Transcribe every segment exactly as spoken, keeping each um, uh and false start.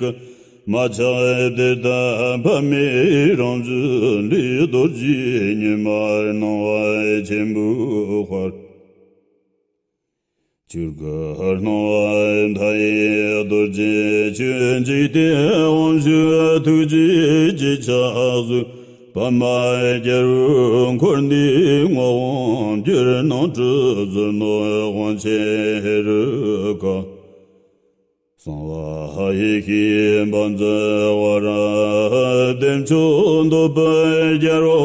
ཀྱི། མ་ཆགས་དེ་ལྟ་པ་མེད་རང་བཞིན་ལས། རྡོ་རྗེ་ཉི་མ་སྣང་བ་ཆེན་པོའི་དཔལ། ཆོས་སྐུ་སྣང་བ་མཐའ་ཡས་རྡོ་རྗེ་ཆོས། འཇིག་རྟེན་དབང་ཕྱུག་ཐུགས་རྗེའི་རྗེས་ཆགས་གཟུགས། པདྨ་རྒྱལ་པོའི་འཁོར་འདས་ངོ་བོ་འགྱུར། སྣང་སྲིད་ཟིལ་གནོན་དབང་ཆེན་ཧེ་རུ་ཀ། གསང་བ་ཡེ་ཤེས་དབང་ཕྱུག་དབང་རབ་བདེ་མཆོག་འདོད་པའི་རྒྱལ་པོ་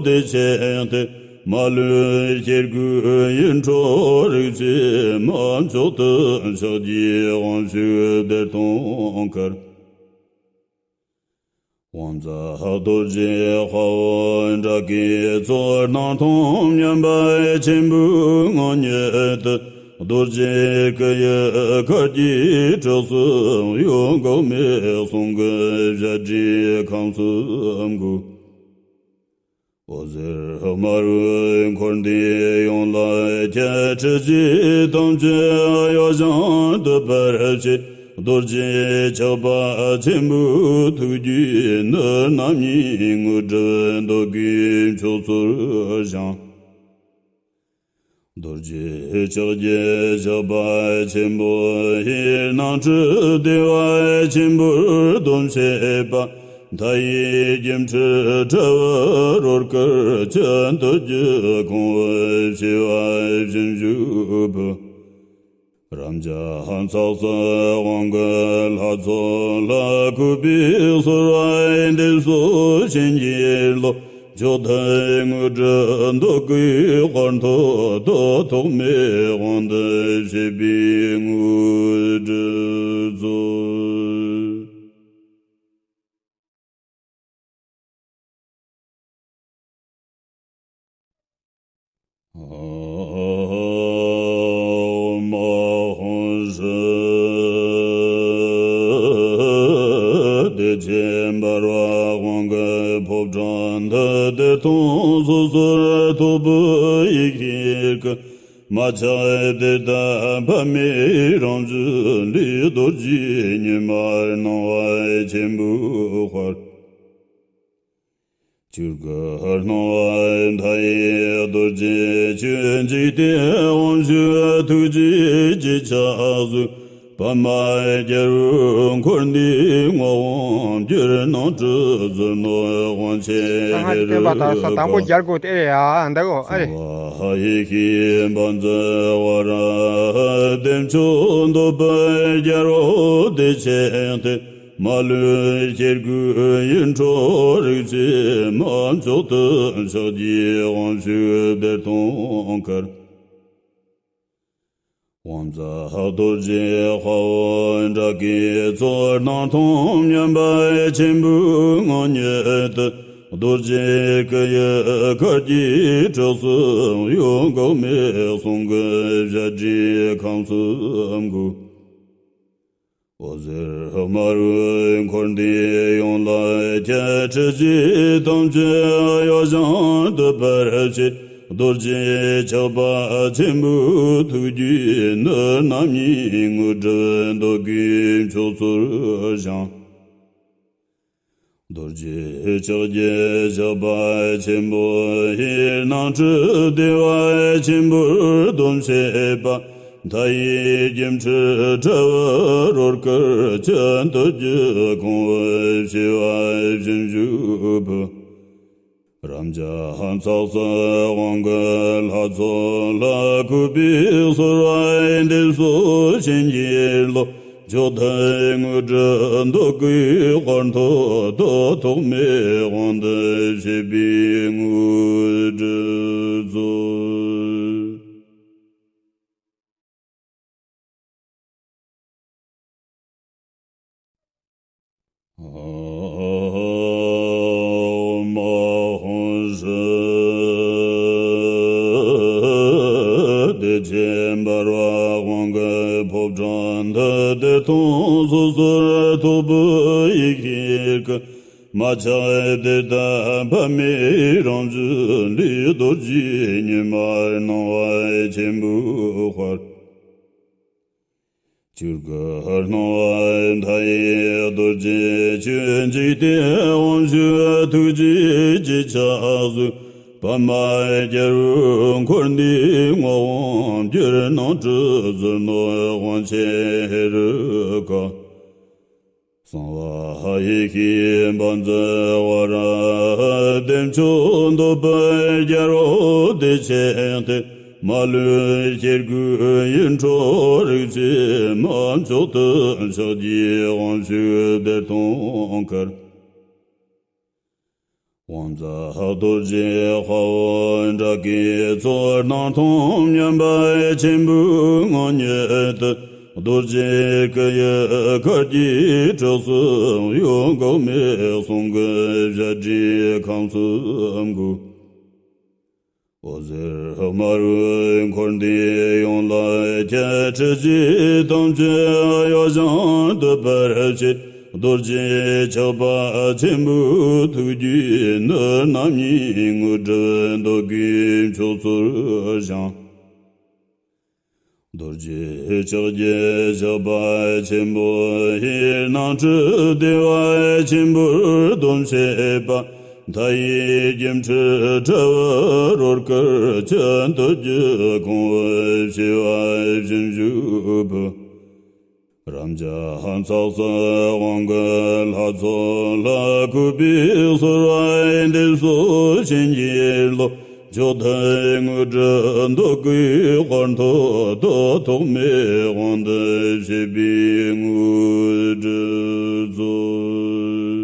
བདེ་ཆེན་ཏེ། མ་ལུས་སྐྱེ་དགུའི་ཡིད་འཕྲོག་རིག་བྱེད་མ་མཆོག་ཏུ་ཕྱག་བགྱིའི་དབང་ཕྱུག་བདེ་སྟོང་དཀར། དབང་རྫས་རྡོ་རྗེ་དཔའ་བོ་དགྲ་བགེགས་ཚོགས་སྣང་སྟོང་མཉམ་པ་ཆེན་པོའི་ངང་ཉིད་དུ། རྡོ་རྗེ་སྐུ་ཡི་གར་གྱིས་གྲིབ་སོ་གཡོ། འགག་མེད་གསུང་གི་བཞད་སྒྲས་ཁམས་གསུམ་འགུགས། འོད་ཟེར་དམར་པོས་འཁོར་འདས་ཡོངས་ལ་ཁྱབ། འཁྲུལ་རྒྱུ་ཐམས་ཅད་གཡོ་ཞིང་སྟོབས་པར་བྱེད། རྡོ་རྗེ་ཆགས་པ་ཆེན་པོའི་ཐུགས་རྒྱུད་ནི། རྣམ་གཉིས་དངོས་གྲུབ་མདོག་གི་མཆོག་ཚུལ་བཞེངས། རྡོ་རྗེ་ལྕགས་ཀྱུ་ཞགས་པ་ཆེན་པོ་ཡི། སྣང་སྲིད་བདེ་བ་ཆེན་པོར་སྡོམ་བྱེད་པ། མཐའ་ཡས་སྒྱུ་འཕྲུལ་དྲ་བའི་རོལ་གར་གྱིས། འདོད་རྒྱལ་ཁོང་བུ་བྱེ་བ་བཞིན་བཞུགས་པའི། རབ་འབྱམས་ཚོགས་གསོག་དབང་གི་ལྷ་ཚོགས་ལ། གུས་པས་གསོལ་བ་འདེབས་སོ་བྱིན་གྱིས་རློབས། མཆོག་ཐུན་དངོས་གྲུབ་མདོག་གི་དཔལ་མཐོ་སྟོབས། ཐོགས་མེད་དབང་དུ་བྱེད་པའི་དངོས་གྲུབ་སྩོལ། ཨོཾ་ཨཱཿཧཱུྃ་ཧྲཱིཿ། བདེ་ཆེན་འབར་བ་དབང་གི་ཕོ་བྲང་འདི། བདེ་སྟོང་སོ་སོར་རྟོག་པའི་ཡེ་ཤེས་སྐུ། མ་ཆགས་དེ་ལྟ་པ་མེད་རང་བཞིན་ལས། རྡོ་རྗེ་ཉི་མ་སྣང་བ་ཆེན་པོའི་དཔལ། ཆོས་སྐུ་སྣང་བ་མཐའ་ཡས་རྡོ་རྗེ་ཆོས། འཇིག་རྟེན་དབང་ཕྱུག་ཐུགས་རྗེའི་རྗེས་ཆགས་གཟུགས། པདྨ་རྒྱལ་པོའི་འཁོར་འདས་ངོ་བོ་འགྱུར། སྣང་སྲིད་ཟིལ་གནོན་དབང་ཆེན་ཧེ་རུ་ཀ། གསང་བ་ཡེ་ཤེས་དབང་ཕྱུག་དབང་རབ་བདེ་མཆོག་འདོད་པའི་རྒྱལ་པོ་བདེ་ཆེན་ཏེ། མ་ལུས་སྐྱེ་དགུའི་ཡིད་འཕྲོག་རིག་བྱེད་མ། མཆོག་ཏུ་ཕྱག་བགྱིའི་དབང་ཕྱུག་བདེ་སྟོང་དཀར། དབང་རྫས་རྡོ་རྗེ་དཔའ་བོ་དགྲ་བགེགས་ཚོགས། སྣང་སྟོང་མཉམ་པ་ཆེན་པོའི་ངང་ཉིད་དུ། རྡོ་རྗེ་སྐུ་ཡི་གར་གྱིས་གྲིབ་སོ་གཡོ། འགག་མེད་གསུང་གི་བཞད་སྒྲས་ཁམས་གསུམ་འགུགས། འོད་ཟེར་དམར་པོས་འཁོར་འདས་ཡོངས་ལ་ཁྱབ། འཁྲུལ་རྒྱུ་ཐམས་ཅད་གཡོ་ཞིང་སྟོབས་པར་བྱེད། རྡོ་རྗེ་ཆགས་པ་ཆེན་པོའི་ཐུགས་རྒྱུད་ནི། རྣམ་གཉིས་དངོས་གྲུབ་མདོག་གི་མཆོག་ཚུལ་བཞེངས། རྡོ་རྗེ་ལྕགས་ཀྱུ་ཞགས་པ་ཆེན་པོ་ཡི། སྣང་སྲིད་བདེ་བ་ཆེན་པོར་སྡོམ་བྱེད་པ། མཐའ་ཡས་སྒྱུ་འཕྲུལ་དྲ་བའི་རོལ་གར་གྱིས། འདོད་རྒྱལ་ཁོང་བུ་བྱེ་བ་བཞིན་བཞུགས་པའི། རབ་འབྱམས་ཚོགས་གསོག་དབང་གི་ལྷ་ཚོགས་ལ། གུས་པས་གསོལ་བ་འདེབས་སོ་བྱིན་གྱིས་རློབས། མཆོག་ཐུན་དངོས་གྲུབ་མདོག་གི་དཔལ་མཐོ་སྟོབས། ཐོགས་མེད་དབང་དུ་བྱེད་པའི་དངོས་གྲུབ་སྩོལ། ཨོཾ་ཨཱཿཧཱུྃ་ཧྲཱིཿ། བདེ་ཆེན་འབར་བ་དབང་གི་ཕོ་བྲང་འདི། བདེ་སྟོང་སོ་སོར་རྟོག་པའི་ཡེ་ཤེས་སྐུ། མ་ཆགས་དེ་ལྟ་བ་མེད་རང་བཞིན་ལས། རྡོ་རྗེ་ཉི་མ་སྣང་བ་ཆེན་པོའི་དཔལ། ཆོས་སྐུ་སྣང་བ་མཐའ་ཡས་ རྡོ་རྗེ་ཆོས་འཇིག་རྟེན་དབང་ཕྱུག་ཐུགས་རྗེ་ཀྱི་ཕྱག་བཟོ། པདྨ་རྒྱལ་པོའི་འཁོར་འདས་ངག་དབང་བསྒྱུར་སྣང་ཁྲི་ཟུར་ནོར་དབང་ཆེན་ཧེ་རུ་ཀ། གསང་བ་ཡེ་ཤེས་བཛྲ་ཝཱ་ར་བདེ་མཆོག་འདོད་པའི་རྒྱལ་པོ་བདེ་ཆེན་ཏེ། མ་ལུས་སྐྱེ་དགུའི་ཡིད་འཕྲོག་རིག་བྱེད་མ། མཆོག་ཏུ་ཕྱག་བགྱིའི་དབང་ཕྱུག་བདེ་སྟོང་གར། དབང་རྫས་རྡོ་རྗེ་དཔའ་བོ་ཌཱ་ཀིའི་ཚོགས། སྣང་སྟོང་མཉམ་པ་ཆེན་པོའི་ངང་ཉིད་དུ། རྡོ་རྗེ་སྐུ་ཡི་གར་གྱིས་གྲུ་གསུམ་གཡོ། འགག་མེད་གསུང་གི་བཞད་སྒྲས་ཁམས་གསུམ་འགུགས། འོད་ཟེར་དམར་པོས་འཁོར་འདས་ཡོངས་ལ་ཁྱབ། འཁྲུལ་རྒྱུ་ཐམས་ཅད་གཡོ་ཞིང་འདུད་པར་བྱེད། རྡོ་རྗེ་ཆགས་པ་ཆེན་པོའི་ཐུགས་རྒྱུད་ནི། རྣམ་གཉིས་དངོས་གྲུབ་འདོད་དགུའི་མཆོག་སྩོལ་ཞིང་། རྡོ་རྗེ་ལྕགས་ཀྱུ་ཞགས་པ་ཆེན་པོ་ཡིས། སྣང་སྲིད་བདེ་བ་ཆེན་པོར་སྡོམ་བྱེད་པ། མཐའ་ཡས་སྒྱུ་འཕྲུལ་དྲ་བའི་རོལ་གར་གྱིས། འདོད་རྒྱུ་སྐོང་བའི་བྱེ་བ་བཞིན་བཞུགས་པའི། རབ་འབྱམས་ཚོགས་གསོག་དབང་གི་ལྷ་ཚོགས་ལ། གུས་པས་གསོལ་བ་འདེབས་སོ་བྱིན་གྱིས་རློབས། མཆོག་ཐུན་དངོས་གྲུབ་འདོད་དགུའི་དཔལ་མཐོ་སྟོབས། ཐོགས་མེད་དབང་དུ་བྱེད་པའི་དངོས་གྲུབ་སྩོལ།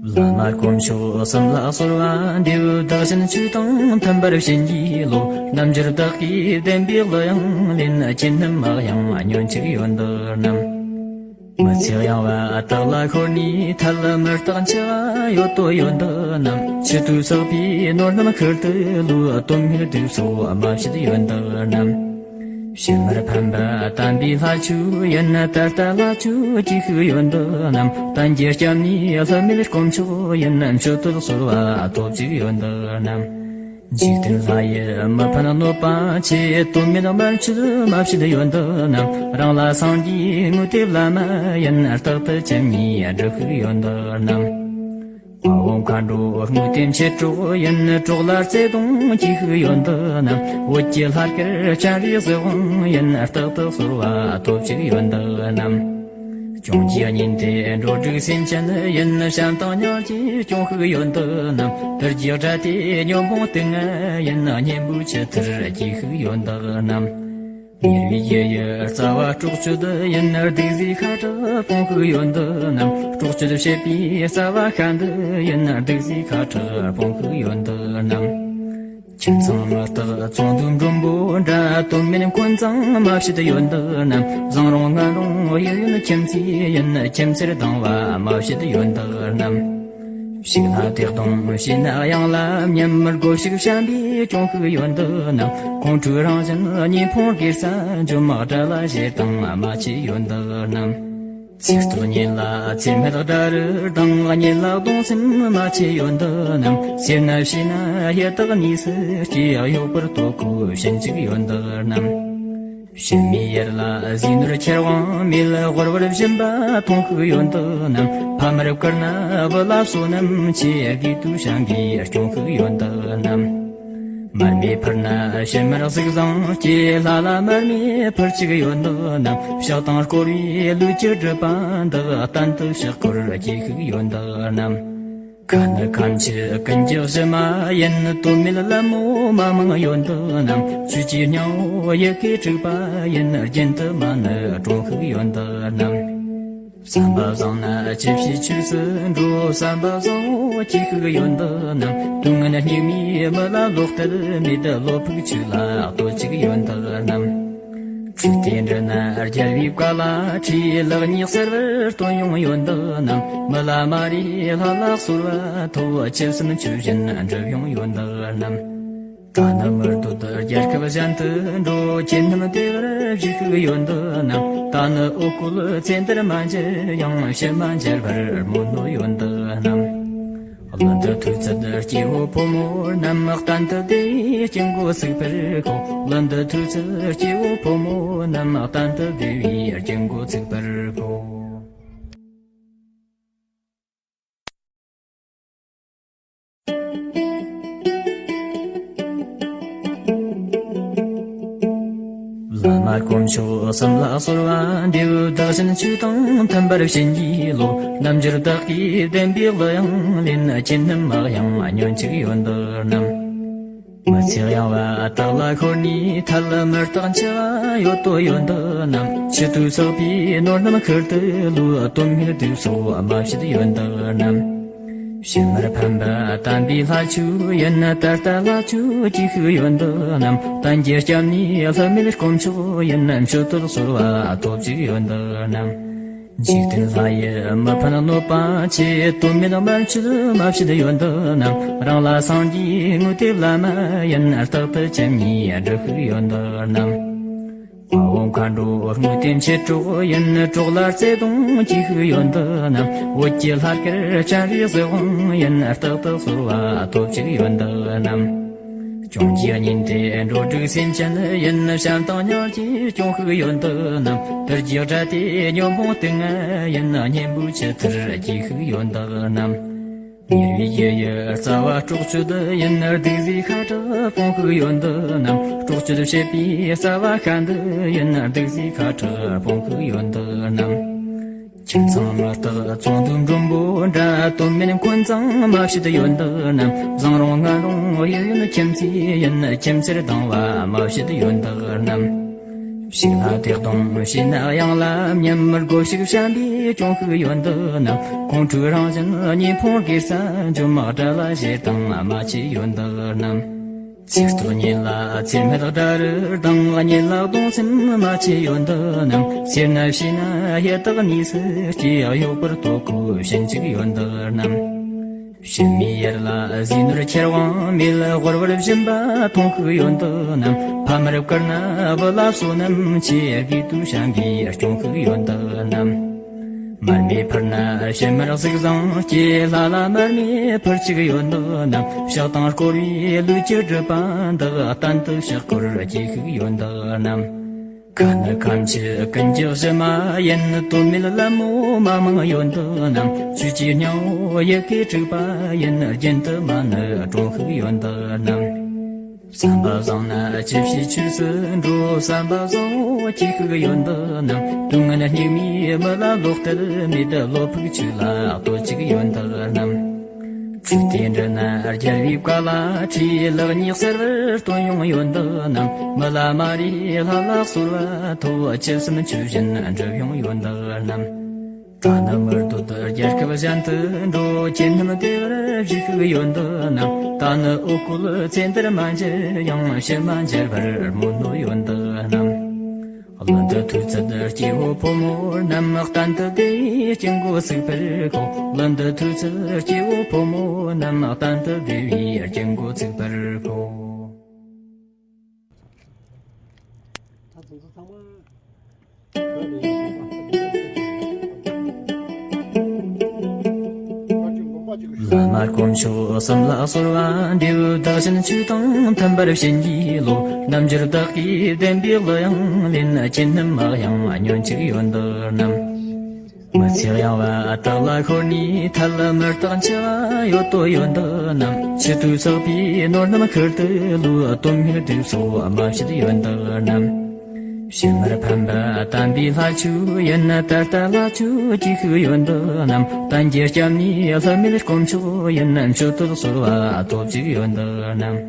བླ་མ་དཀོན་མཆོག་གསུམ་ལ་གསོལ་བ་འདེབས། བདག་གཞན་ཆོས་དང་མཐུན་པར་བྱིན་གྱིས་རློབས། རྣལ་འབྱོར་བདག་གིས་བསྟན་པའི་གླུ་དབྱངས་ལེན། ཅི་ནུས་མ་གཡེངས་ཉོན་ཅིག་ཡོན་བདག་རྣམས། མི་ཚེ་གཡེང་བ་དག་ལ་ཤོར་ནས་ཐལ། མི་རྟག་འཆི་བ་ཡོད་དོ་ཡོན་བདག་རྣམས། མཆུ་ཏོ་ཟགས་པའི་ནོར་རྣམས་ཤུལ་དུ་ལུས། དོན་མེད་དུག་སོགས་མ་བྱེད་ཡོན་བདག་རྣམས། ཕྱི་མར་ཕན་པ་དམ་པའི་ལྷ་ཆོས་ཡིན། ད་ལྟ་ལྷ་ཆོས་ཀྱི་ཤུགས་ཡོན་བདག་རྣམས། གཏན་གྱི་སྐྱབས་གནས་ལྷུ་མེད་དཀོན་མཆོག་ཡིན། མཆོད་བསྟོད་གསོལ་བ་ཐོབ་ཅིག་ཡོན་བདག་རྣམས། འཇིག་རྟེན་ལྷ་ཡི་མི་ཕན་གནོད་པ་ཆེ། དོན་མེད་དམར་མཆོད་མ་བྱེད་ཡོན་བདག་རྣམས། རང་ལ་སངས་རྒྱས་དངོས་དེ་བླ་མ་ཡིན། རྟག་ཏུ་ཁྱིམ་ནས་སྒྲུབ་ཤིག་ཡོན་བདག་རྣམས། དཔའ་བོ་མཁའ་འགྲོ་དངོས་དེ་མཆེད་གྲོགས་ཡིན། གྲོགས་ལ་བརྩེ་གདུང་གྱི་ཤུགས་ཡོན་བདག་རྣམས། འོད་ཀྱི་ལྷ་སྐལ་སྤྱན་རས་གཟིགས་དབང་ཡིན། རྟག་ཏུ་གསོལ་བ་ཐོབ་ཅིག་ཡོན་བདག་རྣམས། སྐྱོང་རྒྱུའི་གཉེན་དེ་འགྲོ་དྲུག་སེམས་ཅན་ཡིན། བྱམས་དང་སྙིང་རྗེས་སྐྱོང་ཤུགས་ཡོན་བདག་རྣམས། དུར་གྱི་དགྲ་དེ་ཉོན་མོངས་དུག་ལྔ་ཡིན། གཉེན་པོའི་ཆུ་ཐུར་གྱི་ཤུགས་ཡོན་བདག་རྣམས། མྱུར་བའི་རྒྱུ་ཡི་རྩ་བ་སྲོག་གཅོད་ཡིན། གདུག་རྩུབ་ཤ་ཁྲག་སྤོང་ཤུགས་ཡོན་བདག་རྣམས། སྲོག་གཅོད་བྱེད་པའི་རྩ་བ་ཤ་འདི་ཡིན། གདུག་རྩུབ་ཤ་ཁྲག་སྤོང་ཤུགས་ཡོན་བདག་རྣམས། ཁྱིམ་ཚང་མི་རྟག་ཚོང་དུ་མགྲོན་པོ་འདྲ། དོན་མེད་འཁོན་འཛིང་མ་བྱེད་ཡོན་བདག་རྣམས། བཟང་རུང་ངན་རུང་གཡས་གཡོན་ཁྱིམ་མཚེས་ཡིན། ཁྱིམ་མཚེས་སྡང་བ་མ་བྱེད་ཡོན་བདག་རྣམས། ཕྱུགས་ལྷ་དེ་སྡོང་བྱས་ན་གཡང་ལ་མཉམ། སྒོ་ཕྱུགས་བྱམས་པས་སྐྱོང་ཤུགས་ཡོན་བདག་རྣམས། ཁོང་ཁྲོའི་རང་བཞིན་གཉེན་ཕུང་སྒེར་ས་འཇོམས། དགྲ་ལ་ཞེ་སྡང་མ་བྱེད་ཡོན་བདག་རྣམས། ཚིག་རྟགས་གཉེན་ལ་ཚེ་སྨད་དགྲ་རུ་སྡང་། གཉེན་ལ་གདུང་སེམས་མ་བྱེད་ཡོན་བདག་རྣམས། སེར་སྣ་ཕྱི་ན་ཡི་དྭགས་གཉིས་སུ་སྐྱེ། གཡོག་པོར་ལྟོ་གོས་བྱིན་ཅིག་ཡོན་བདག་རྣམས། ཕྱི་མའི་ཡུལ་ལ་ཟས་ནོར་ཁྱེར་དབང་མེད། ཧོར་བར་སྦྱིན་པ་མཐོང་ཤུགས་ཡོན་བདག་རྣམས། ཕ་མར་བཀུར་ན་བུ་ལ་བསོད་ནམས་ཆེ། དགེ་བསྡུ་བྱམས་པས་སྐྱོང་ཤུགས་ཡོན་བདག་རྣམས། མར་མེ་ཕུལ་ན་ཕྱི་མར་གཟུགས་བཟང་སྐྱེ། ལྷ་ལ་མར་མེ་ཕུལ་ཅིག་ཡོན་བདག་རྣམས། ཕྱག་དང་བསྐོར་བའི་ལུས་ཀྱི་སྒྲིབ་པ་འདག་གཏན་དུ་ཕྱག་སྐོར་གྱི་ཤུགས་ཡོན་བདག་རྣམས། ཁ་ནི་ཁ་མཆུ་ཀུན་གྱི་གཞུ་མ་ཡིན། དོན་མེད་ལད་མོ་མ་མང་ཡོན་བདག་རྣམས། ཆོས་ཀྱི་སྙིང་པོ་ཡི་གེ་དྲུག་པ་ཡིན། རྒྱུན་དུ་མ་ནི་གྲོང་ཤུགས་ཡོན་བདག་རྣམས། བསམ་པ་བཟང་ན་ཅི་བྱེད་ཆོས་སུ་འགྲོ། བསམ་པ་བཟང་བོ་གྱི་ཤུགས་ཡོན་བདག་རྣམས། དུས་ངན་སྙིགས་མའི་མི་ལ་ལོག་སྟེར་མེད། བློ་ཕུགས་ཆོས་ལ་གཏོད་ཅིག་ཡོན་བདག་རྣམས། ཁྲུས་ཏེ་འདྲི་ན་རྒྱལ་བའི་བཀའ་ལ་ཁྲིད། ལེགས་ཉེས་གསལ་བར་སྟོན་ཡོང་ཡོན་བདག་རྣམས། མི་ལ་མ་རེ་ལྷ་ལ་གསོལ་བ་ཐོབ། ཁྱེད་བསམ་ཆོས་བཞིན་འགྲུབ་ཡོང་ཡོན་བདག་རྣམས། ད་ནི་མི་སྡོད་རྒྱལ་ཁབ་གཞན་དུ་འགྲོ། ཁྱེད་རྣམས་བདེ་བར་བཞུགས་ཤིག་ཡོན་བདག་རྣམས། ད་ནི་འོ་སྐོལ་ཚེ་འདིར་མ་མཇལ་ཡང་། ཕྱིར་མ་མཇལ་བར་སྨོན་ནོ་ཡོན་བདག་རྣམས། གླུ་འདི་ཐོས་ཚད་སྐྱེ་བོ་ཕོ་མོ་རྣམས། གཏན་དུ་བདེ་བའི་སྐྱིད་གོ་ཚུགས་པར་ཤོག་གླུ་འདི་ཐོས་ཚད་སྐྱེ་བོ་ཕོ་མོ་རྣམས། གཏན་དུ་བདེ་བའི་སྐྱིད་གོ་ཚུགས་པར་ཤོག་བླ་མ་དཀོན་མཆོག་གསུམ་ལ་གསོལ་བ་འདེབས། བདག་གཞན་ཆོས་དང་མཐུན་པར་བྱིན་གྱིས་རློབས། རྣལ་འབྱོར་བདག་གིས་བསྟན་པའི་གླུ་དབྱངས་ལེན། ཁྱེད་རྣམས་མ་གཡེང་ཉོན་ཅིག་ཡོན་བདག་རྣམས། མི་ཚེ་གཡེང་བ་དག་ལ་ཤོར་ནས་ཐལ། མི་རྟག་འཆི་བ་ཡོད་དོ་ཡོན་བདག་རྣམས། ཕྱི་དུས་ཚོགས་པའི་ནོར་རྣམས་ཤུལ་དུ་ལུས། དོན་མེད་དུག་སོགས་མ་བྱེད་ཡོན་བདག་རྣམས། ཕྱི་མར་ཕན་པ་དམ་པའི་ལྷ་ཆོས་ཡིན། ད་ལྟ་ལྷ་ཆོས་ཀྱི་ཤུགས་ཡོན་བདག་རྣམས། གཏན་གྱི་སྐྱབས་ནི་ལྷུ་མེད་དཀོན་མཆོག་ཡིན། མཆོད་བསྟོད་གསོལ་བ་ཐོབ་ཅིག་ཡོན་བདག་རྣམས། འཇིག་རྟེན་ལྷ་ཡི་མི་ཕན་གནོད་པ་ཆེ། དོན་མེད་དམར་མཆོད་མ་བྱེད་ཡོན་བདག་རྣམས། རང་ལ་སངས་རྒྱས་དངོས་དེ་བླ་མ་ཡིན། རྟག་ཏུ་ཁྱིམ་ནས་སྒྲུབ་ཤིག་ཡོན་བདག་རྣམས། དཔའ་བོ་མཁའ་འགྲོ་དངོས་དེ་མཆེད་གྲོགས་ཡིན། གྲོགས་ལ་བརྩེ་དུང་གྱིས་ཤིག་ཡོན་བདག་རྣམས། འོད་ཀྱི་ལྷ་སྐལ་སྤྱན་རས་གཟིགས་དབང་ཡིན། རྟག་ཏུ་གསོལ་བ་ཐོབ་ཅིག་ཡོན་བདག་རྣམས། བྱུང་རྒྱལ་ཉན་ཏེ་འགྲོ་དྲུག་སེམས་ཅན་ཡིན། བྱམས་དང་སྙིང་རྗེས་སྐྱོང་ཤིག་ཡོན་བདག་རྣམས། དུར་གྱི་དགྲ་སྟེ་ཉོན་མོངས་དུག་ལྔ་ཡིན། གཉེན་པོའི་ཆུ་ཐུར་གྱིས་ཤིག་ཡོན་བདག་རྣམས། ཉེ་བའི་ཡུལ་ཡི་རྩ་བ་སྲོག་གཅོད་ཡིན། གདུགས་བཟའི་ཁ་དྲག་སྤོང་ཤིག་ཡོན་བདག་རྣམས། སྲོག་གཅོད་བྱེད་པའི་རྩ་བ་ཤ་འདི་ཡིན། གདུགས་བཟའི་ཁ་དྲག་སྤོང་ཤིག་ཡོན་བདག་རྣམས། ཁྱིམ་ཚང་མི་རྟག་ཚོང་དུ་མགྲོན་པོ་འདྲ། དོན་མེད་འཁོན་འཛིང་མ་བྱེད་ཡོན་བདག་རྣམས། བཟང་རུང་ངན་རུང་གཡས་གཡོན་ཁྱིམ་མཚེས་ཡིན། ཁྱིམ་མཚེས་སྡང་བ་མ་བྱེད་ཡོན་བདག་རྣམས། ཕྱུགས་ལ་བདེ་སྡུག་བྱས་ན་གཡང་ལ་མཉམ། སྒོ་ཕྱུགས་བྱམས་པས་སྐྱོང་ཤིག་ཡོན་བདག་རྣམས། ཁོང་ཁྲོའི་རང་བཞིན་གཉེན་ཕུང་དགེ་ས་འཇོམས། དགྲ་ལ་ཞེ་སྡང་མ་བྱེད་ཡོན་བདག་རྣམས། ཚིག་རྟགས་གཉེན་ལ་ཚེར་མའི་དགྲ་རུ་སྡང་། གཉེན་ལ་གདུང་སེམས་མ་བྱེད་ཡོན་བདག་རྣམས། སེར་སྣ་བྱས་ན་ཡི་དྭགས་གནས་སུ་སྐྱེ། གཡོག་པོར་ལྟོ་གོས་བྱིན་ཅིག་ཡོན་བདག་རྣམས། ཕྱི་མའི་ཡུལ་ལ་ཟས་ནོར་ཁྱེར་འོང་མེད། ཧོར་བར་ཞུམ་པ་མཐོང་ཤིག་ཡོན་བདག་རྣམས། ཕ་མར་བཀུར་ན་བུ་ལ་བསོད་ནམས་ཆེ། དགེ་བསྟོད་བྱམས་པས་སྐྱོང་ཤིག་ཡོན་བདག་རྣམས། མར་མེ་ཕུལ་ན་ཕྱི་མར་གཟུགས་བཟང་སྐྱེ། ལྷ་ལ་མར་མེ་ཕུལ་ཅིག་ཡོན་བདག་རྣམས། ཕྱག་དང་བསྐོར་བའི་ལུས་ཀྱི་སྒྲིབ་པ་འདག་གཏན་དུ་ཕྱག་སྐོར་གྱིས་ཤིག་ཡོན་བདག་རྣམས། ཁ་ནི་ཁ་མཆུ་ཀུན་གྱི་གཞི་མ་ཡིན། དོན་མེད་ལད་མོ་མ་མང་ཡོན་བདག་རྣམས། ཆོས་ཀྱི་སྙིང་པོ་ཡི་གེ་དྲུག་པ་ཡིན། རྒྱུན་དུ་མ་ཎི་སྒྲོགས་ཤིག་ཡོན་བདག་རྣམས། བསམ་པ་བཟང་ན་ཅི་བྱེད་ཆོས་སུ་འགྲོ། བསམ་པ་བཟང་བོ་གྱིས་ཤིག་ཡོན་བདག་རྣམས། དུག་ངན་སྙིགས་མའི་མི་ལ་ལོག་ལྟར་མེད། བློ་ཕུགས་ཆོས་ལ་གཏོད་ཅིག་ཡོན་བདག་རྣམས། ཆོས་དེ་འདྲི་ན་རྒྱལ་བའི་བཀའ་ལ་ཁྲིད། ལེགས་ཉེས་གསལ་བར་སྟོན་ཡོང་ཡོན་བདག་རྣམས། མི་ལ་མ་རེ་ལྷ་ལ་གསོལ་བ་ཐོབ། ཅི་བསམ་ཆོས་བཞིན་འགྲུབ་ཡོང་ཡོན་བདག་རྣམས། ད་ནི་མི་སྡོད་རྒྱལ་ཁབ་གཞན་དུ་འགྲོ། ཁྱེད་རྣམས་བདེ་བར་བཞུགས་ཤིག་ཡོན་བདག་རྣམས། ད་ནི་འོ་སྐོལ་ཚེ་འདིར་མ་འགྱུར་ཡང་། ཕྱིར་མ་འགྱུར་བར་སྨོན་ནོ་ཡོན་བདག་རྣམས། གླུ་འདི་ཐོས་ཚད་སྐྱེ་བོ་ཕོ་མོ་རྣམས། གཏན་དུ་བདེ་བའི་སྐྱིད་གོ་ཚུགས་པར་ཤོག་གླུ་འདི་ཐོས་ཚད་སྐྱེ་བོ་ཕོ་མོ་རྣམས། གཏན་དུ་བདེ་བའི་སྐྱིད་གོ་ཚུགས་པར་ཤོག་ད་དེ་ཚོ་ཚང་མ་བླ་མ་དཀོན་མཆོག་གསུམ་ལ་གསོལ་བ་འདེབས། བདག་གཞན་ཆོས་དང་མཐུན་པར་བྱིན་གྱིས་རློབས། རྣལ་འབྱོར་བདག་གིས་བདེན་པའི་གླུ་དབྱངས་ལེན། ཁྱེད་རྣམས་མ་གཡེང་ཉོན་ཅིག་ཡོན་བདག་རྣམས། མི་ཚེ་གཡེང་བ་དག་ལ་ཤོར་ནས་ཐལ། མི་རྟག་འཆི་བ་ཡོད་དོ་ཡོན་བདག་རྣམས། ཕྱི་དུས་ཚོགས་པའི་ནོར་རྣམས་ཤུལ་དུ་ལུས། དོན་མེད་དུག་སོགས་མ་བྱེད་ཡོན་བདག་རྣམས། ཕྱི་མར་ཕན་པ་དམ་པའི་ལྷ་ཆོས་ཡིན། ད་ལྟ་ལྷ་ཆོས་ཀྱི་ཤུགས་ཡོན་བདག་རྣམས། གཏན་གྱི་སྐྱབས་ནི་ལྷུ་མེད་དཀོན་མཆོག་ཡིན། མཆོད་བསྟོད་གསོལ་བ་ཐོབ་ཅིག་ཡོན་བདག་རྣམས།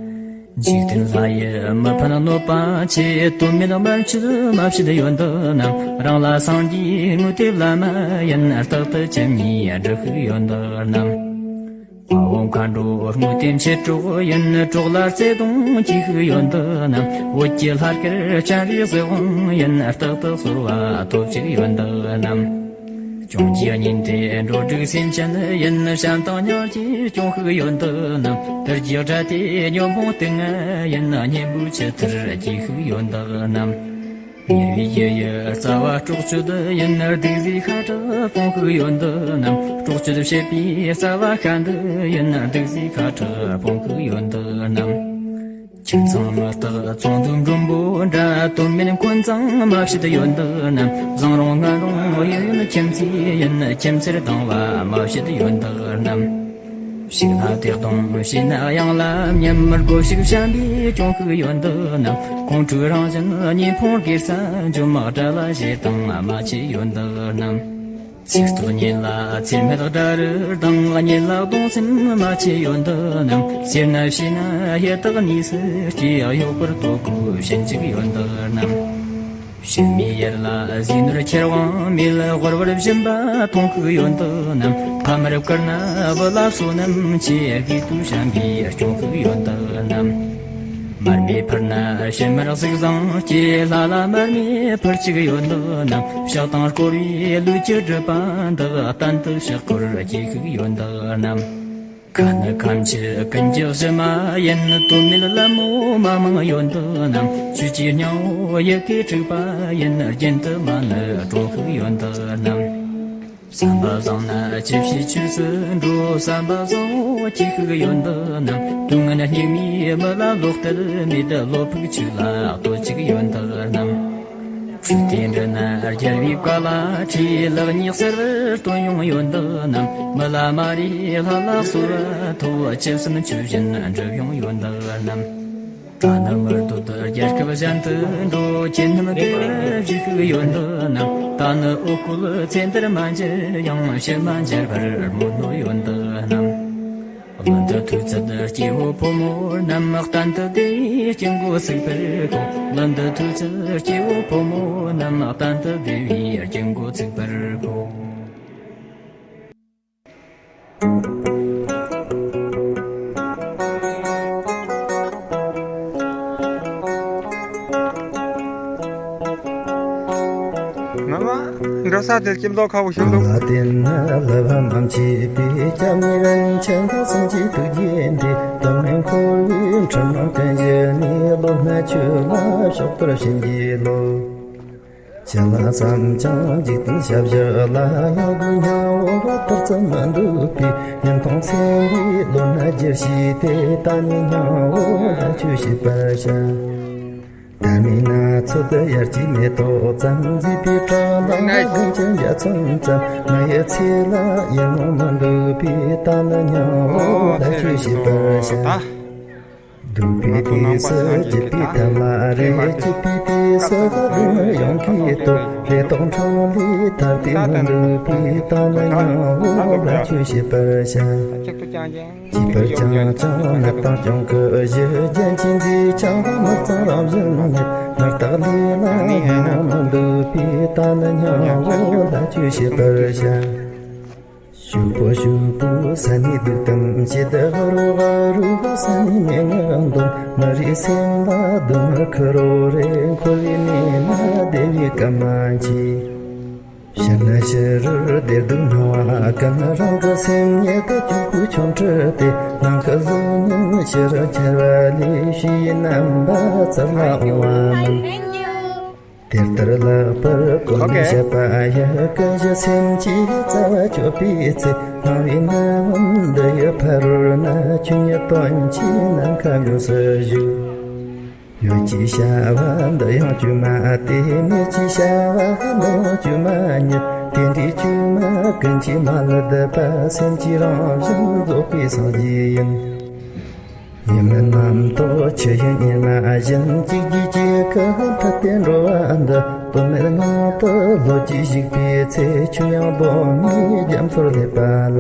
འཇིག་རྟེན་ལྷ་ཡི་མི་ཕན་གནོད་པ་ཆེ། དོན་མེད་དམར་མཆོད་མ་བྱེད་ཡོན་བདག་རྣམས། རང་ལ་སངས་རྒྱས་དངོས་དེ་བླ་མ་ཡིན། རྟག་ཏུ་ཁྱིམ་ནས་སྒྲུབ་ཤིག་ཡོན་བདག་རྣམས། དཔའ་བོ་མཁའ་འགྲོ་དངོས་དེ་མཆེད་གྲོགས་ཡིན། གྲོགས་ལ་བརྩེ་དུང་གྱིས་ཤིག་ཡོན་བདག་རྣམས། འོད་ཀྱི་ལྷ་སྐལ་སྤྱན་རས་གཟིགས་དབང་ཡིན། རྟག་ཏུ་གསོལ་བ་ཐོབ་ཅིག་ཡོན་བདག་རྣམས། བྱུང་རྒྱལ་ཉན་ཏེ་འགྲོ་དྲུག་སེམས་ཅན་ཡིན། བྱམས་དང་སྙིང་རྗེས་སྐྱོང་ཤིག་ཡོན་བདག་རྣམས། དུར་གྱི་དགྲ་སྟེ་ཉོན་མོངས་དུག་ལྔ་ཡིན། གཉེན་པོའི་ཆུ་ཐུར་གྱིས་ཤིག་ཡོན་བདག་རྣམས། ཉེར་བའི་ཡུལ་ཡི་རྩ་བ་དཀྲོག་གཅོད་ཡིན། སྡིག་གཟུགས་ཁ་དྲག་སྤོང་ཤུགས་ཡོད་འདི་རྣམས། དཀྲོག་གཅོད་བྱེད་པའི་རྩ་བ་ཤ་འདི་ཡིན། སྡིག་གཟུགས་ཁ་དྲག་སྤོང་ཤུགས་ཡོད་འདི་རྣམས། ཁྱིམ་ཚང་མི་རྟག་ཚོང་དུ་མགྲོན་པོ་འདྲ། དོན་མེད་འཁོན་འཛིང་མ་བྱེད་ཡོད་འདི་རྣམས། བཟང་རུང་ངན་རུང་ཡོད་ཡོད་ཁྱིམ་མཚེས་ཡིན། ཁྱིམ་མཚེས་སྡང་བ་མ་བྱེད་ཡོད་འདི་རྣམས། ཕྱུགས་ལ་བདེ་སྡང་བྱས་ན་གཡང་ལ་མཉམ། སྒོ་ཕྱུགས་བྱམས་པས་སྐྱོང་ཤུགས་ཡོད་འདི་རྣམས། ཁོང་ཁྲོའི་རང་བཞིན་གཉིས་ཕུང་དགེ་རྩ་འཇོམས། དགྲ་ལ་ཞེ་སྡང་མ་བྱེད་ཡོད་འདི་རྣམས། ཚིག་རྟོག་ཉིད་ལ་ཚེར་མེད་དགྲ་རུ་སྡང་། ཉིད་ལ་གདུང་སེམས་མ་བྱེད་ཡོད་འདི་རྣམས། སེར་སྣ་བྱས་ན་ཡི་དྭགས་གཉིས་སུ་སྐྱེ། གཡོག་པོར་ལྟོ་གོས་ཞིམ་བཅུག་ཡོད་འདི་རྣམས། ཕྱི་མའི་ཡུལ་ལ་ཟས་ནོར་ཁྱེར་དབང་མེད། དབུལ་བར་སྦྱིན་པ་མཐོང་ཤུགས་ཡོད་འདི་རྣམས། ཕ་མར་བཀུར་ན་བུ་ལ་བསོད་ནམས་ཆེ། དགེ་བསྟོད་བྱམས་པས་སྐྱོང་ཤུགས་ཡོད་འདི་རྣམས། མར་མེ་ཕུལ་ན་ཕྱི་མར་གཟུགས་བཟང་སྐྱེ། ལྷ་ལ་མར་མེ་ཕུལ་ཅིག་ཡོད་འདི་རྣམས། ཕྱག་དང་བསྐོར་བའི་ལུས་ཀྱི་སྒྲིབ་པ་འདག། གཏན་དུ་ཕྱག་སྐོར་སྐྱེ་ཤུགས་ཡོད་འདི་རྣམས། ཁ་ནི་ཁམས་ཀྱི་ཀུན་གྱི་གཞི་མ་ཡིན། དོན་མེད་ལད་མོ་མ་མང་ཡོད་འདི་རྣམས། ཆོས་ཀྱི་སྙིང་བོ་ཡི་གེ་དྲུག་པ་ཡིན། རྒྱུན་དུ་མ་ནི་གྲོལ་ཤུགས་ཡོད་འདི་རྣམས། བསམ་པ་བཟང་ན་ཅི་བྱེད་ཆོས་སུ་འགྲོ། བསམ་པ་བཟང་བོ་སྐྱེ་ཤུགས་ཡོད་འདི་རྣམས། དུས་ངན་སྙིགས་མའི་མི་ལ་བློ་གཏད་མེད། བློ་ཕུགས་ཆོས་ལ་གཏོད་ཅིག་ཡོད་འདི་རྣམས། ཆོས་དེ་འདྲི་ན་རྒྱལ་བའི་བཀའ་ལ་ཁྲིད། ལེགས་ཉེས་གསལ་བར་སྟོན་ཡོང་ཡོད་འདི་རྣམས། མི་ལ་མ་རེ་ལྷ་ལ་གསོལ་བ་ཐོབ། ཅི་བསམ་ཆོས་བཞིན་འགྲུབ་ཡོང་ཡོད་འདི་རྣམས། ད་ནི་མི་སྡོད་རྒྱལ་ཁབ་གཞན་དུ་འགྲོ། ཁྱེད་རྣམས་བདེ་བར་བཞུགས་ཤིག་ཡོད་འདི་རྣམས། ད་ནི་འོ་སྐོལ་ཚེ་འདིར་མ་མཇལ་ཡང་། ཕྱིར་མ་མཇལ་བར་སྨོན་ནོ་ཡོད་འདི་རྣམས། ལོ་འདི་ཐོས་ཚད་སྐྱེ་བོ་ཕོ་མོ་རྣམས། གཏན་དུ་བདེ་བའི་སྐྱེ་སྒོ་ཚུགས་པར་ཤོག། ལོ་འདི་ཐོས་ཚད་སྐྱེ་བོ་ཕོ་མོ་རྣམས། གཏན་དུ་བདེ་བའི་སྐྱེ་སྒོ་ཚུགས་པར་ཤོག། ངག་དབང་འགྲོ་ས་དེར་སྐྱིད་མདོག་ཁ་བོ་ཞིག་འདུག། གང་ལ་བརྟེན་ན་བསླུ་བ་མ་མཆིས་པའི། སྐྱབས་གནས་རིན་ཆེན་སེམས་ཀྱི་ཐུགས་རྗེ་འདི། དོན་མེད་འཁོར་བའི་འཁྲུལ་སྣང་ཀུན་ཞི་ནས། བློ་སྣ་ཆོས་ལ་ཕྱོགས་པར་བྱིན་གྱིས་རློབས། ཅི་ལ་བསམ་ཀྱང་འཇིག་རྟེན་ཞབས་ཞུ་ལ། ཡང་སྒོས་སྙིང་པོ་ཐར་ཚུལ་མི་འདུག་པས། ཉིན་མཐོང་ཚེ་འདིའི་བློ་སྣ་བསྒྱུར་ཤེས་ཏེ། ད་ནི་སྙིང་པོ་ལྷ་ཆོས་བྱེད་པར་བྱ། ད་མིན་ན་ཚོད་དུ་ཡར་གྱི་མེ་ཏོག་ཙམ། མཛེས་པའི་བྲག་ལ་དགུན་གྱི་འཇའ་ཚོན་ཙམ། མི་ཡི་ཚེ་ལ་ཡིད་སྨོན་མི་འདུག་པས། ད་ནི་སྙིང་པོ་ལྷ་ཆོས་བྱེད་པར་བྱ། སྡུག་པའི་དུས་སུ་སྐྱིད་པའི་ཐབས་མ་རེག། སྐྱིད་པའི་དུས་སུ་སྡུག་བསྔལ་ཡོངས་ཀྱིས་བསྟོད། རེ་དོགས་འཕྲང་ལས་ཐར་ཏེ་མི་འདུག་པས། ད་ནི་སྙིང་པོ་ལྷ་ཆོས་བྱེད་པར་བྱ། སྐྱིད་པར་བསྐྱངས་ཀྱང་ནད་དང་གྱོང་གུད་ཞི། རྒྱན་གྱིས་མཛེས་ཀྱང་དམག་གཙང་རང་བཞིན་ཉིད། ངར་སྟག་ལུས་ལ་ཉོན་མོངས་མི་འདུག་པས། ད་ནི་སྙིང་པོ་ལྷ་ཆོས་བྱེད་པར་བྱ། ཕྱུག་པོ་ཕྱུག་པོ་ས་ནས་སྡུག་གཏམ་བྱེད། ཧ་རོ་ཧ་རོ་ས་ནས་སྨྲེ་སྔགས་འདོན། མི་རེའི་སེམས་ལ་སྡུག་བསྔལ་ཁུར་རོ་རེ། འཁོར་བའི་གནས་ན་བདེ་བའི་སྐད་མ་མཆིས། ཕྱི་ནས་ཕྱི་རུ་བདེ་སྡུག་སྣང་བ་ཀུན། རང་གི་སེམས་ཉིད་དུ་གྱུར་པའི་ཆོ་འཕྲུལ་ཏེ། ནང་གི་གཟུགས་བརྙན་ཕྱི་རུ་འཆར་བ་ལས། ཕྱིའི་རྣམ་པ་ཚུར་ལ་འོང་བ་མིན། དེ་ལྟར་ལེགས་པར་བཀོད་ནས་བཤད་པ་ཡི། ཀུན་གཞི་སེམས་ཀྱི་རྩ་བ་གཅོད་པའི་ཚེ། སྣང་བའི་རྣམ་འདི་ཡི་ཕ་རོལ་ན། ཆོས་ཉིད་དོན་གྱི་ནམ་མཁའ་མྱོང་སུ་བཞུགས། ཡུལ་གྱི་བྱ་བ་འདི་ཡང་བཅོས་མ་སྟེ། གནས་ཀྱི་བྱ་བ་འདི་ཡང་བཅོས་མ་ཉིད། དེ་འདྲའི་བཅོས་མ་ཀུན་གྱིས་མ་ལུས་འདི་པ། སེམས་ཀྱི་རང་བཞིན་རྫོགས་པའི་སངས་རྒྱས་ཡིན། ཡིད་མིན་རྣམ་རྟོག་ཆུ་ཡི་གཉེར་མ་བཞིན། གཅིག་རྗེས་གཅིག་གིས་འཐབ་སྟེ་འགྲོ་བ་འདི། དོན་མེད་ངང་དུ་ལྷོད་ཀྱིས་ཞུགས་པའི་ཚེ། ཆོས་ཡང་གདོད་མའི་རྒྱ་མཚོར་སླེབས་པ་ལ།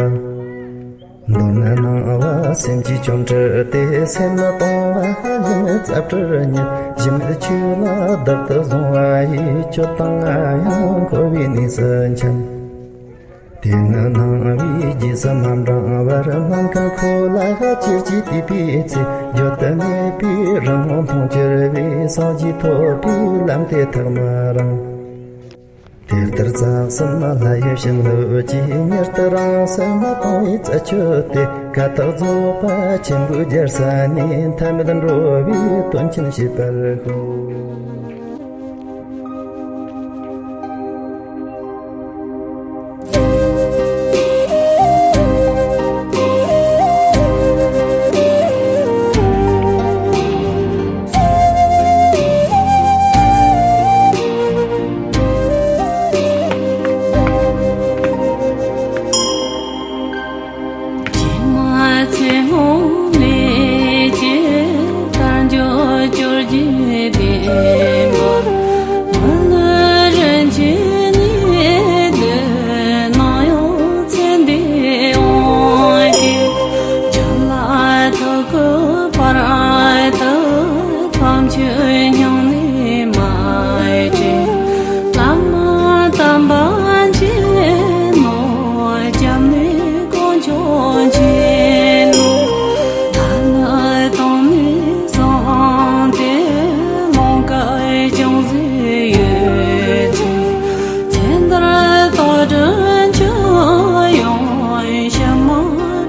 མདོར་ན་སྣང་བ་སེམས་ཀྱི་ཆོ་འཕྲུལ་ཏེ། སེམས་ནི་སྟོང་པ་གཞི་མེད་རྩ་བྲལ་ཉིད། གཞི་མེད་ཆོས་ལ་བདག་ཏུ་བཟུང་བ་ཡིས། ཁྱོད་དང་ང་ཡང་འཁོར་བའི་གནས་སུ་འཁྱམས། དེ་ནི་སྣང་བའི་རྗེས་སུ་མ་འབྲང་བར། སྣང་མཁན་ཁོ་ལ་ཅེར་གྱིས་བལྟས་པའི་ཚེ། བརྗོད་དུ་མེད་པའི་རང་ངོ་མཐོང་གྱུར་པས། སངས་རྒྱས་ཐོབ་པའི་ལམ་དེ་ཐག་མི་རིང་། དེ་ལྟར་རྩ་གསུམ་ལྷ་ཡི་བྱིན་རླབས་ཀྱིས། མྱུར་དུ་རང་སེམས་སྟོང་བའི་རྩད་ཆོད་དེ། ཀ་དག་རྫོགས་པ་ཆེན་པོའི་རྒྱལ་ས་ནས། ཐ་མལ་འགྲོ་བའི་དོན་ཆེན་བྱེད་པར་ཤོག། ཆོས་མྱང་ནས་མ་བྲལ། བླ་མ་དམ་པ་མཁྱེན་ནོ། སྐྱབས་གནས་དཀོན་མཆོག་མཁྱེན་ནོ། ཐ་ན་དང་ནི་བཟང་སྟེ་ལོང་ཀ་ཅུང་ཟད་ཡོད་ཚེ། ཚེ་འདིར་རྟག་ཏུ་འཆི་ཡང་ཕྱི་མ་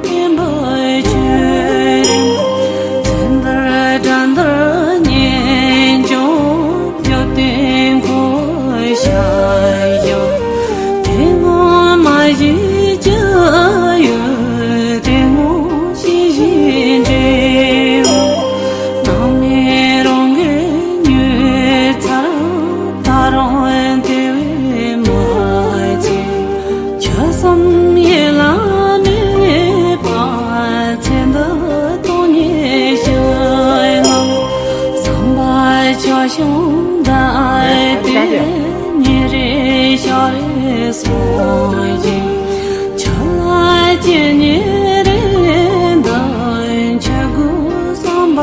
ཕན་པར་གྱུར། ཚེ་འདིར་དགྲ་འདུལ་ཉེས་སྐྱོན་བརྒྱབ་སྟེ་འཁོར་བར་ཤར་ཡང་། དེ་སྔོན་མ་བཞིན་སྐྱེ་ཡོད་དེ་སྔོན་ཤེས་བཞིན་འདྲེ། སྣང་མེད་རང་གི་ཉོས་ཚར། ད་རུང་དེ་བས་མ་ཚད། ཆོས་སམ་ཡིད་ལ་མེད་པ། ཚེ་འདི་སྟོང་ཉིད་ཤར་ལ། བསམ་པ་ཆ་ཤོང་འདའ་སྟེ། ཉིན་རེ་ཞག་རེ་སོང་ཞིང་། ཆ་ལ་སྐྱེ་ཉིན་རེ་འདའ། ཆ་དགོས་བསམ་པ་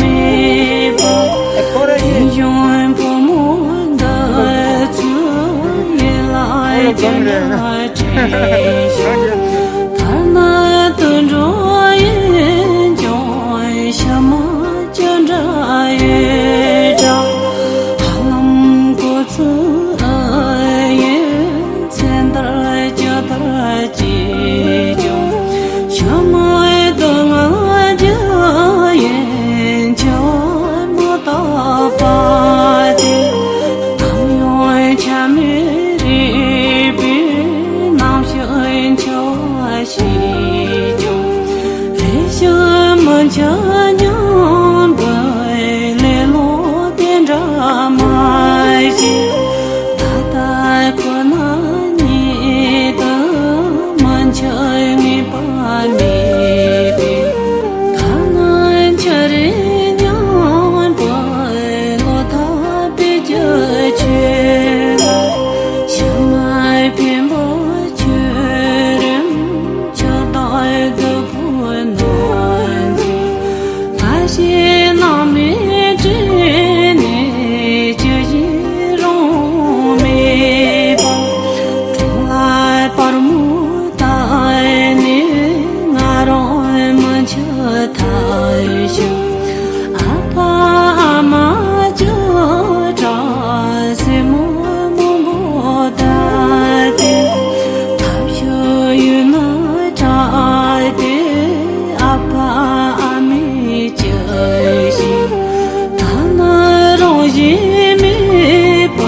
མེད་པ། ཡིད་འབྱུང་བུ་མོ་འདི་ཚོའི་ཡིད་ལ་ཅི་འདྲ་དྲན་ཞིང་། ཐ་ན་དུད་འགྲོ་ཡིན་ཀྱང་ཕྱི་མ་ཅི་འདྲ་ཡོད་འདྲ། ཧ་ལམ་གོ་ཚོད་ཡིན། ཚེ་འདིར་ཇི་ལྟར་སྐྱེས་ཀྱང་། ཕྱི་མའི་སྡུག་བསྔལ་རྒྱུ་ཡིན་འཆི་བ་མི་རྟག་པ་སྟེ། ནམ་ཡང་ཆ་མེད་རིག་པའི་རྣམ་ཤེས་འཆི་བ་ཤེས་ཀྱང་། རེ་ཞིག་མི་འཆི་སྙམ་པའི་ལེ་ལོ་དེ་འདྲ་མ་བྱེད། ད་ལྟ་ཁོ་ན་ཉིད་དུ་མ་འཆི་ངེས་པ་མེད་པས། ཐ་ན་འཆི་རན་སྙམ་པའི་བློ་ཐག་པའི་རྒྱུ་ཆོད་ལ། ཕྱི་མ་ཕན་པ་ཆོད་རན། ཆགས་སྡང་སྡུག་པོ་ནོར་འཛིན། ལྷ་ཞིག་སྣང་མེད་དྲན་ནས། ཅི་བྱེད་རང་མེད་པར། གྲོང་ལ་སྤར་མོ་བཏབ་ནས། ང་རང་མི་འཆི་ཐབས་ཤིག་ཨ་ཕ་ཨ་མ་ཅི་དྲག་སྲས་མོ་མང་པོ་བསྡད་དེ། ཐབས་ཤེས་ཡོད་ན་དྲག་སྟེ། ཨ་ཕ་ཨ་མའི་སྐྱིད་ཤིང་། ཐ་ན་རང་བཞིན་མེད་པ།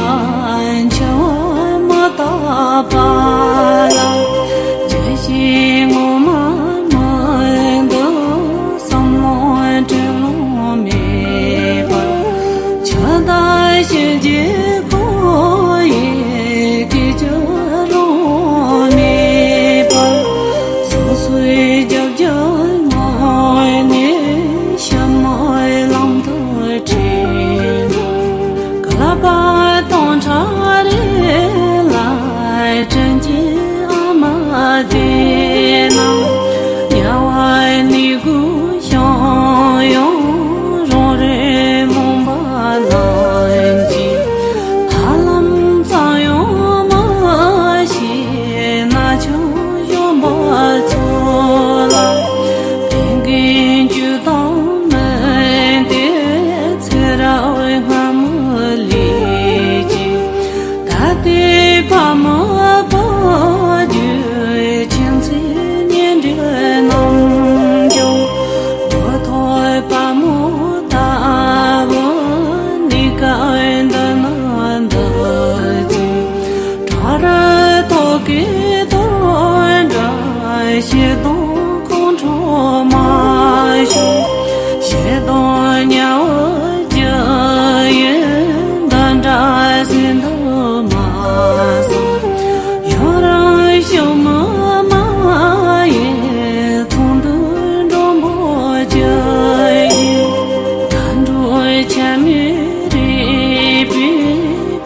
འཆི་བ་མི་རྟག་པ་ལ། ཅི་ཞིག་ངོ་མ་མི་འདུག་བསམ་ལོང་དྲན་ལོང་མེད་པར། ཆགས་སྡང་ཞེན་ཆགས་ཁོ་ཡི་སྐད་ཅིག་རང་མེད་པར། སོ་སོའི་རྒྱབ་ཀྱི་ངོས་ནས་ཕྱི་མའི་ལམ་དུ་ཁྲིད། བསྐལ་པ་སྟོང་ཕྲག་རེ་ལ་དྲིན་གྱིས་ཨ་མ་བདེ་ན། དམྱལ་བའི་གནས་ཀུན་བྱོན་ཡང་རང་རེ་རྨོངས་པ་རྣམས་ཀྱིས། ཧ་ལམ་བསམ་ཡང་མ་ཤེས་ན་ཆུང་གཞོན་པ་ཚོ་ལ། ལས་འགན་བཅུ་དང་མི་ལྡན་ཚེ་རབས་སྔ་མའི་ལས་ཀྱིས། ད་ལྟའི་ཕ་མ་བར་གྱི་ཁྱིམ་མཚེས་གཉེན་འབྲེལ་རྣམས་ཀྱང་། བུ་ཐོག་པ་མོ་ལྟ་བུ་གནས་སྐབས་འདི་ན་འདུག་ཚེ། བྲག་རི་ཐོག་གི་དོར་འདྲ་ཞེ་སྡང་ཁོང་ཁྲོ་མ་ཤོར། ཞེ་སྡང་དམྱལ་བའི་རྒྱུ་ཡིན། འདི་འདྲ་ཟིན་དུ་མ་སོང་། ཡང་རང་ཤུགས་མི་མ་ཡིན། ཚོང་འདུས་འགྲོན་པོ་ཅི་ཡིན། མཁའ་འགྲོ་ཆ་མེད་རིག་པའི།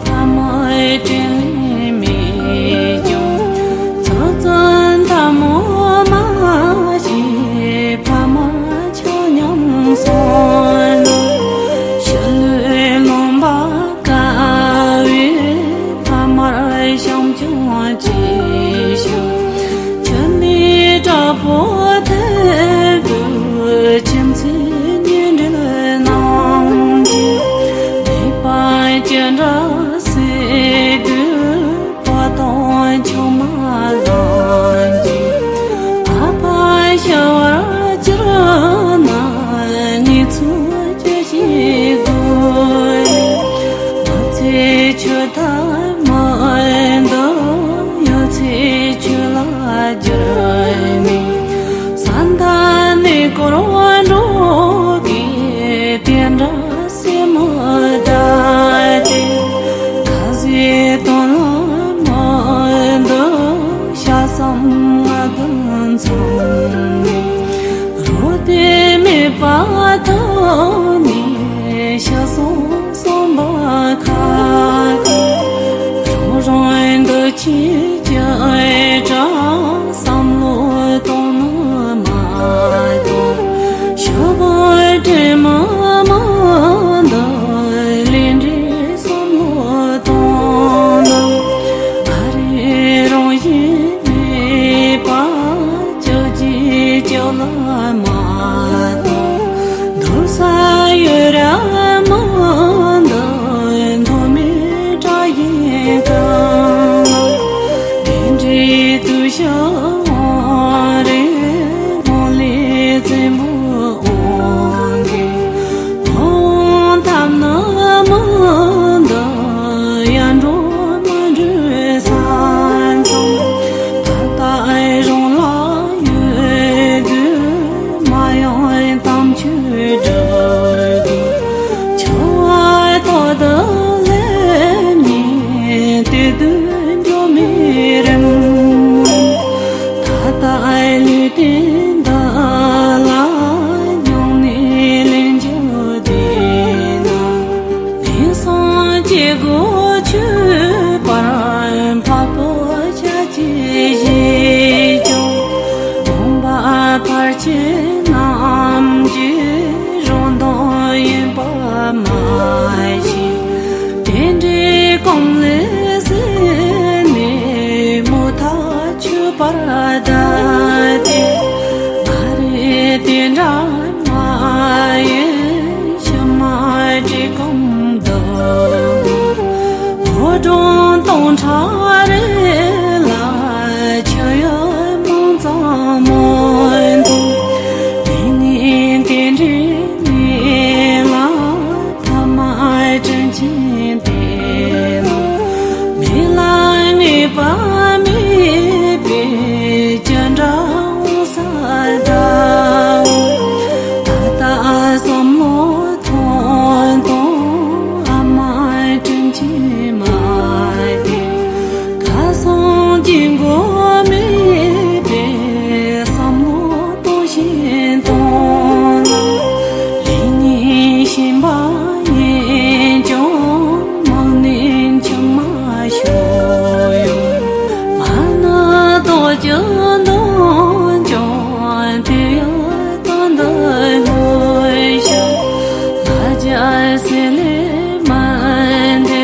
ཕ་མའི་དྲིན་ལན་མེད་ཀྱང་། ཚོད་བཙོན་ཐལ་མོ་མ་བྱེད། ཕ་མ་ཆ་མཉམ་སོང་ན། ཕྱི་ ར་སེ་དུ་པ་དང་ཆུང་མ་ལ་གྱི་ཨ་ཕ་ཤ་བར་གྱུར་ན་ངེད་ཚོ་ཅི་ཞིག་དགོས། ཨ་ཚེ་ཆུ་ཐ་མ་འདི་ཡོད་ཚེ་ཆུ་ལ་འགྱུར་ནས་ས་མཐའ་ནས་སྐོར་བ་འགྲོ་གི་དེ་འདྲ། སེམས་མོ་བདག་དེ་ཁ་ཟས་དོན་ལ་མ་འདུག་ཤ་ཟ་ང་དང་མཚུངས་ནས་རོ་དེ་མེད་པ་ཐོག་ནས་ཤ་སོང་སོང་པ་ཁ་ཁ་རང་རང་འདུ་བྱེད་ཀྱི་ཨེ་དྲག་བསམ་བློ་གཏོང་ནི་མ་གཏོགས། ཞོགས་པ་དྲན་མ་མ་འདི་ལས་འབྲས་བསམ་བློ་གཏོང་ན། ཨ་རི་རང་བཞིན་མེད་པ་ཅག་ཅིག་ཅག་ལ་མ་གཏོགས། འདུག་ས་ཡོད་ར་མ་འདི་མཐོ་དམན་དྲག་ཡིན་གང་། དེ་འདྲའི་དུས་ཤ་བ་རེ་མོ་ལས་བཙན་པོ་འོང་གི་འོང་ཐབས་ན་མ་འདི་ཡར་འགྲོ་མར་འགྲོ་ས་མཚམས། ད་ལྟ་རང་ལ་ཡོད་དུས་མ་ཡང་དམ་ཆོས་སྒྲུབ་དགོས། འཆི་བ་ཐོག་ཏུ་སླེབས་ནས་དེ་དུས་འགྲོ་མི་རིང་། ད་ལྟ་ལུས་རྟེན་འདི་ལ་སྙིང་ནས་ལན་རྒྱག་བསྡད་ན། ངན་སོང་སྐྱེ་སྒོ་ཆོད་པར་འཕགས་པོ་ཆ་ཅེས་བཞེད་ཀྱང་། དགོངས་པ་ཕལ་ཆེར་རྣམས་ཀྱི་རང་དོན་ཡིན་པ་མ་ཤེས། དེ་འདྲའི་གོམས་ལས་ཟིན་ནས་མུ་མཐའ་ཆོད་པར་གདའ་སྟེ། ཨ་རེ་དེ་འདྲ་མ་ཡིན་ཕྱི་མ་འདྲི་གོམས་འདུག་འོ་སྒྲུང་སྟོང་ཕྲག་རེ་ལ་ཆུ་ཡུར་མང་ཙམ་མོ་འདུག་དེ་ནི་དེ་འདྲའི་མི་ལ་ཐ་མ་དྲིན་ཆེན་དེ་ནི་མི་ལ་ངེས་པ་མེད་པའི་ཅི་འདྲ་འོང་ས་འདྲ། ད་ལྟ་བསམ་བློ་ཐོང་ཐོང་ཨ་མ་དྲིན་ཆེན་མ་དེ། ཁ་སང་སྐྱེ་སྒོ་མེད་པའི་བསམ་བློ་གཏོང་བཞིན་གཏོང་ན། ལས་ངན་ཞེན་པ་ཡིན་ཀྱང་མང་ནས་འཆི་མ་ཤོར་ཡོང་། མ་ནི་རྡོ་རྗེ་འདོན་ཀྱང་དེ་ཡང་དོན་འདི་སྔོན་བྱུང་། ལ་རྒྱ་སེ་ལེ་མན་དེ་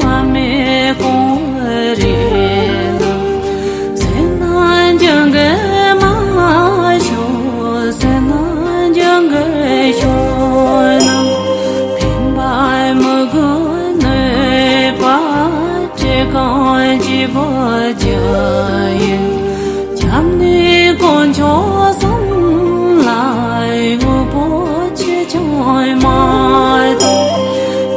མ་མེད་གོང་རེད་ལ། སེམས་ནང་འཇོན་གི་མ་ཤོར། སེམས་ནང་འཇོན་གི་ཤོར་ན། ཕན་པ་མི་དགོས་གནོད་པ། བྲེ་གང་བརྗེ་པོ་ཅི་ཡིན། བྱམས་ནི་དཀོན་མཆོག་གསུམ་ལ་དངོས་པོ་ཆེ་ཆུང་མ་གཏོགས།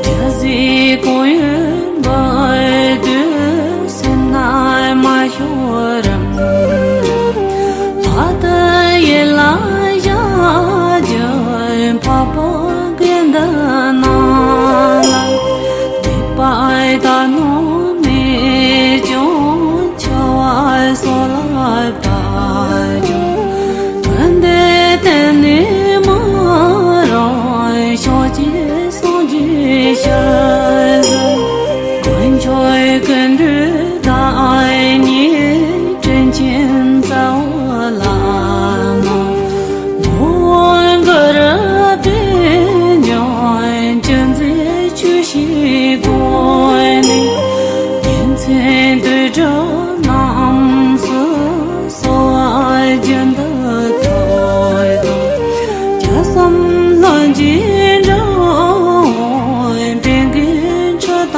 རྒྱལ་སྲིད་གང་ཡོད་འབུལ་དུས་སེམས་ནང་མ་ཤོར་རམ། ཕ་དང་ཡུལ་ལ་བཞག་རྒྱུ་འཕགས་པོ་དགེ་འདུན་རྣམས་ལ། དད་པ་དག་སྣང་མེད་ཀྱང་འཆི་བ་སོགས་ལ་བལྟ་ཀྱང་། དོན་འདི་གཏན་ནས་མ་རུང་ཤོག་ཅེས་སངས་རྒྱས་ཞལ་གཟིགས། དཀོན་མཆོག་ཀུན་འདུས་བདག་ཉིད་དྲིན་ཆེན་རྩ་བ་བླ་མ། ངོ་བོ་གུ་རུ་པད་འབྱུང་ཅན་མཛད་ཆོས་ཀྱི་སྒོ་ནས། ཉིན་མཚན་དུས་དྲུག་རྣམས་སུ་གསོལ་བ་རྒྱུན་དུ་ཐོས་དང་། བརྒྱ་གསུམ་ལྷུན་གྱིས་འགྲིབ་པའི་དཔལ་གྱི་ཁྲི་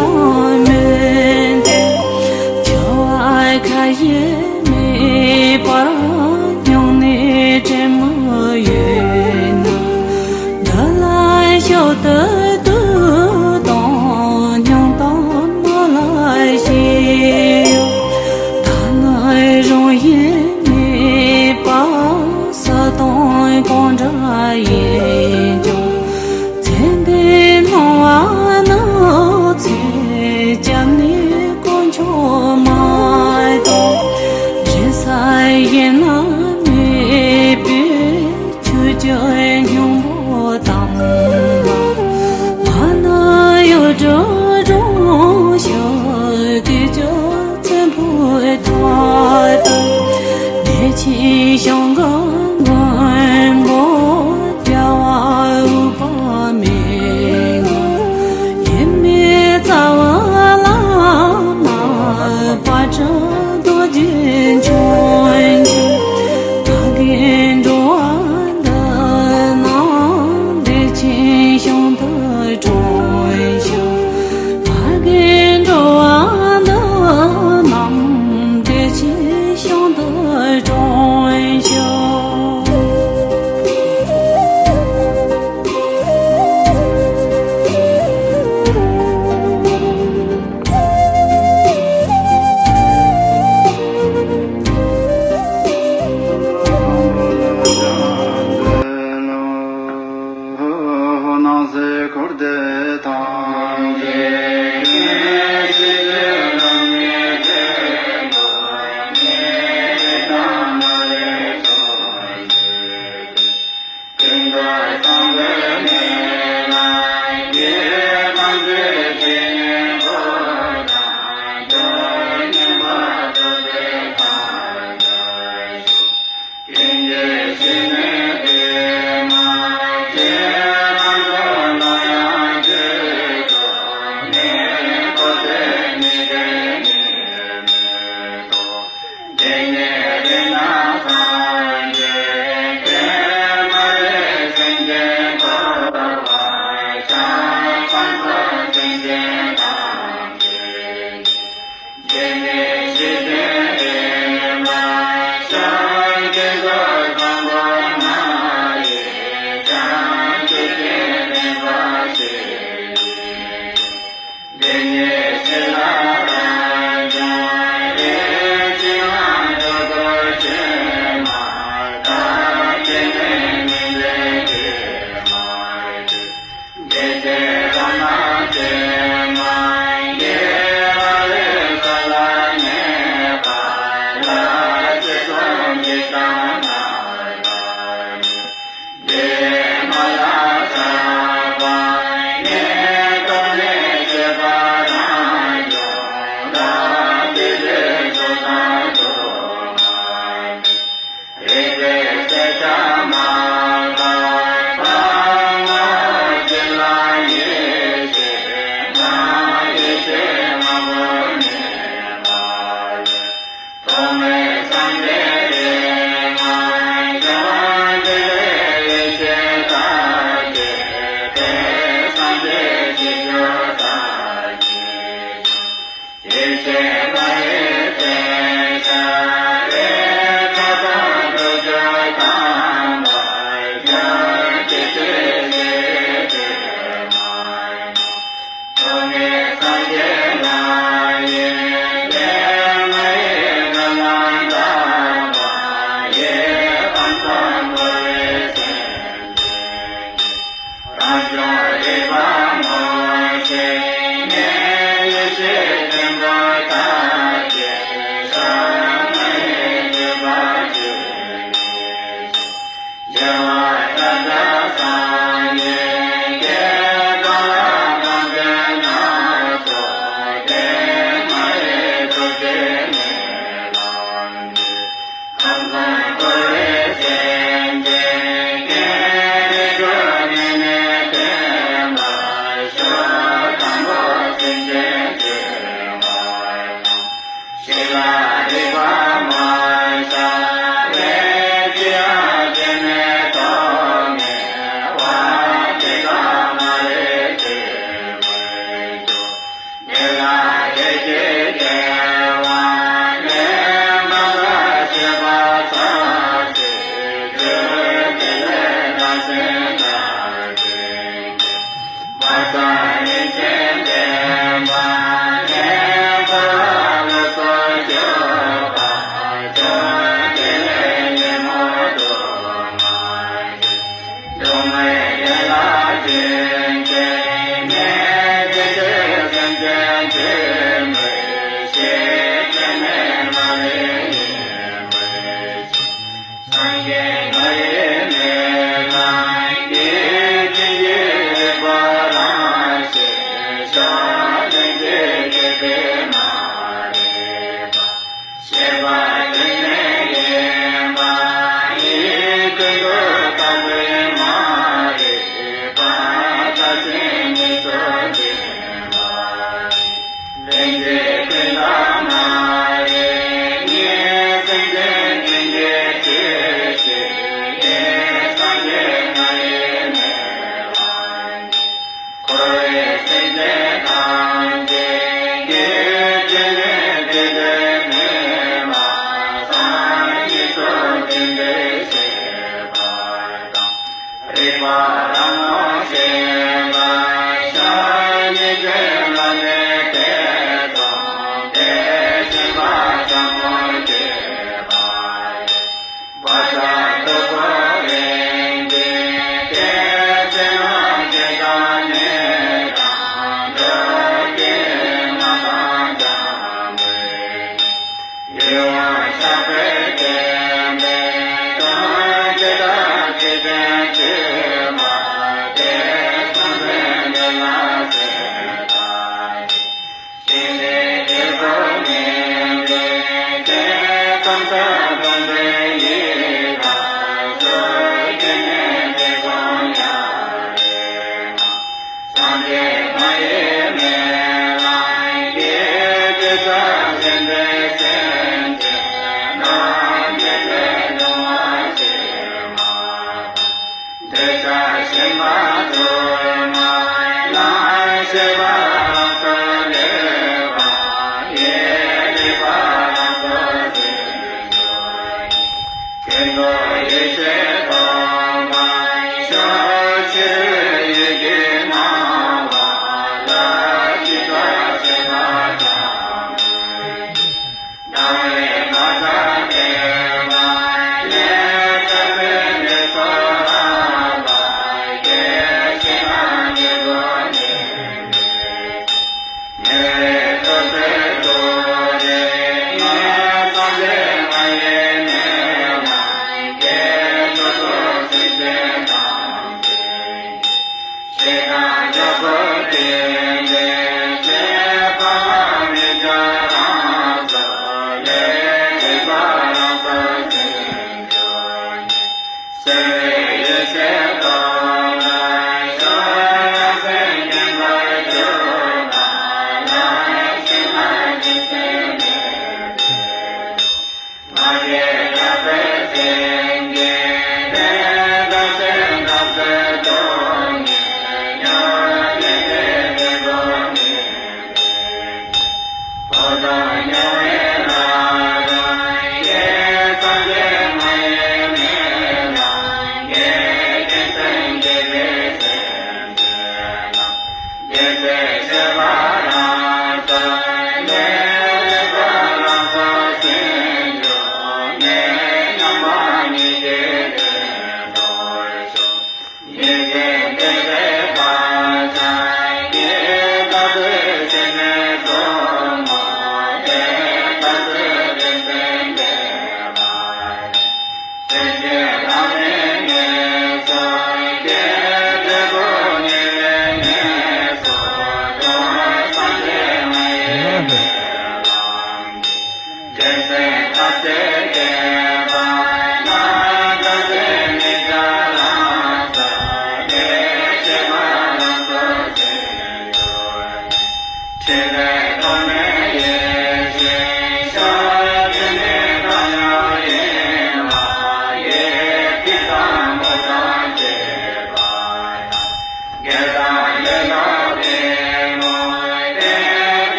སྒྲོལ་ཞིང་དུས་ཀྱི་ཚེ་འཕོས་མཐའ་དག་བདེ་ཆེན་ཞིང་ཁམས་མགོན་པོ་རྒྱལ་བ་འོད་དཔག་མེད་ངང་། ཡིད་མའི་རྩ་བ་བླ་མ་དཔལ་སྤྲུལ་རྡོ་རྗེ་འཆང་ཞིང་། ཕ་གིར་འགྲོ་བ་འདི་རྣམས་བདེ་ཆེན་ཞིང་དུ་སྒྲོལ་ཞིང་། ཕ་གིར་འགྲོ་བ་འདི་རྣམས་བདེ་ཆེན་ཞིང་དུ་སྒྲོལ་ཞིང་།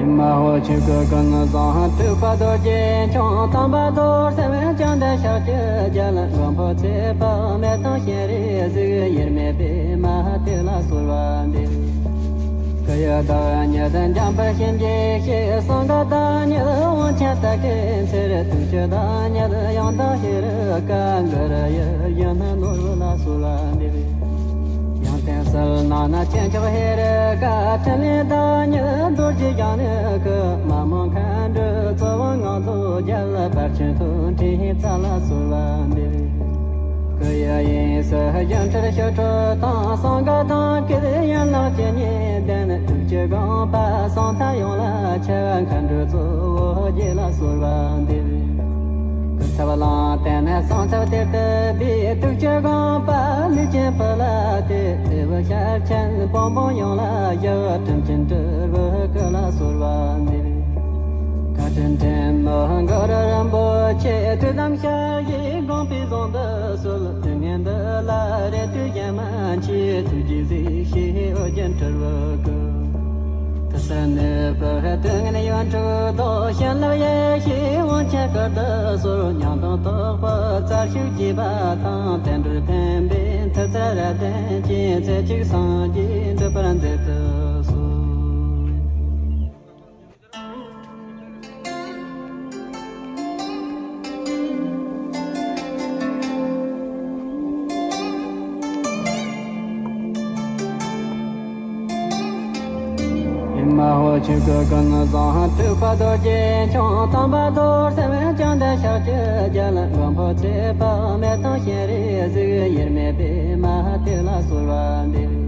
མ་ཧོ་ཆོས་སྐུ་ཀུན་བཟང་སྤྲུལ་པ་རྡོ་རྗེ་འཆང་། དམ་པ་རྡོར་སེམས་བཅོམ་ལྡན་ཤཱཀྱ་རྒྱལ། མགོན་པོ་ཚེ་དཔག་མེད་དང་སྤྱན་རས་གཟིགས། དབྱེར་མེད་པདྨ་དེ་ལ་གསོལ་བ་འདེབས། སྐུ་ཡི་བདག་ཉིད་འཇམ་དཔལ་བྱིན་གྱིས་རྐྱེན། གསང་སྔགས་བདག་ཉིད་དབང་ཆེན་དར་དཀར་ཚེ་རིང་། ཐུགས་ཀྱི་བདག་ཉིད་ཡང་དག་ཤེས་རིག་ག་གུ་རུ་ཡིད་བཞིན་ནོར་བུ་ལ་གསོལ་བ་འདེབས། ཡང་དེང་ཕྱིར་ནང་ན་ཆེ་མཆོག་ཧེ་རུ་ཀ། ཕྲིན་ལས་བདག་ཉིད་རྡོ་རྗེ་འཆང་ནས་སྐུ། མ་མོ་མཁའ་འགྲོའི་ཚོགས་དབང་ངང་དུ་རྒྱལ། ཕར་ཕྱིན་དོན་དྲུག་རྩ་ལ་གསོལ་བ་འདེབས། སྐུ་ཡི་དབྱིངས་སུ་སྒྱུ་འཕྲུལ་ཞི་ཁྲོ་དང་། གསང་སྔགས་གདངས་ཀྱི་ཡན་ལག་ཇི་སྙེད་ལྡན། ཐུགས་ཀྱི་དགོངས་པ་ཟང་ཐལ་ཡོངས་ལ་ཁྱབ། མཁའ་འགྲོའི་གཙོ་བོ་རྗེ་ལ་གསོལ་བ་འདེབས། སྐུ་ཚབ་གླང་དར་ནས་གསང་ཚབ་གཏེར་དུ་སྦས། ཐུགས་ཀྱི་དགོངས་པ་ལུས་ཅན་ཕུལ་ཏེ། ལྟེ་བའི་ཞལ་ཆེམས་བུམ་པ་ཡོངས་ལ་བཞག། དྲིན་ཅན་སྤྲུལ་པའི་སྐུ་ལ་གསོལ་བ་འདེབས། བཀའ་དྲིན་ཆེན་མོ་གུ་རུ་རིན་པོ་ཆེ། ཐུགས་དམ་ཞལ་བཞེས་དགོངས་པའི་ཟུང་དུ་གསོལ། དུས་ངན་འདི་ལ་རེ་ལྟོས་གཞན་མ་མཆིས། ཐུགས་རྗེས་གཟིགས་ཤིག་ཨོ་རྒྱན་སྤྲུལ་པའི་སྐུ། ཁུ་སིམ་ནུས་པའི་སྡུག་བསྔལ་ཡོངས་འཁྲུགས་དང་། བྱིན་རླབས་ཡེ་ཤེས་དབང་ཆེན་དཀར་དུ་གསོལ། ཉང་སྟོང་སྟོབས་པའི་རྩལ་ཤུགས་རྒྱས་པ་དང་། བསྟན་འགྲོའི་ཕན་པའི་མཐུ་རྩལ་རབ་བརྟན་ཅིང་། རྩེ་གཅིག་སངས་རྒྱས་འགྲུབ་པར་མཛད་དུ་གསོལ། མ་ཧོ་ཆོས་སྐུ་ཀུན་བཟང་སྤྲུལ་པ་རྡོ་རྗེ་འཆང་། དམ་པ་རྡོར་སེམས་བཅོམ་ལྡན་ཤཱཀྱ་རྒྱལ། མགོན་པོ་ཚེ་དཔག་མེད་དང་སྤྱན་རས་གཟིགས། དབྱེར་མེད་པདྨ་དེ་ལ་གསོལ་བ་འདེབས།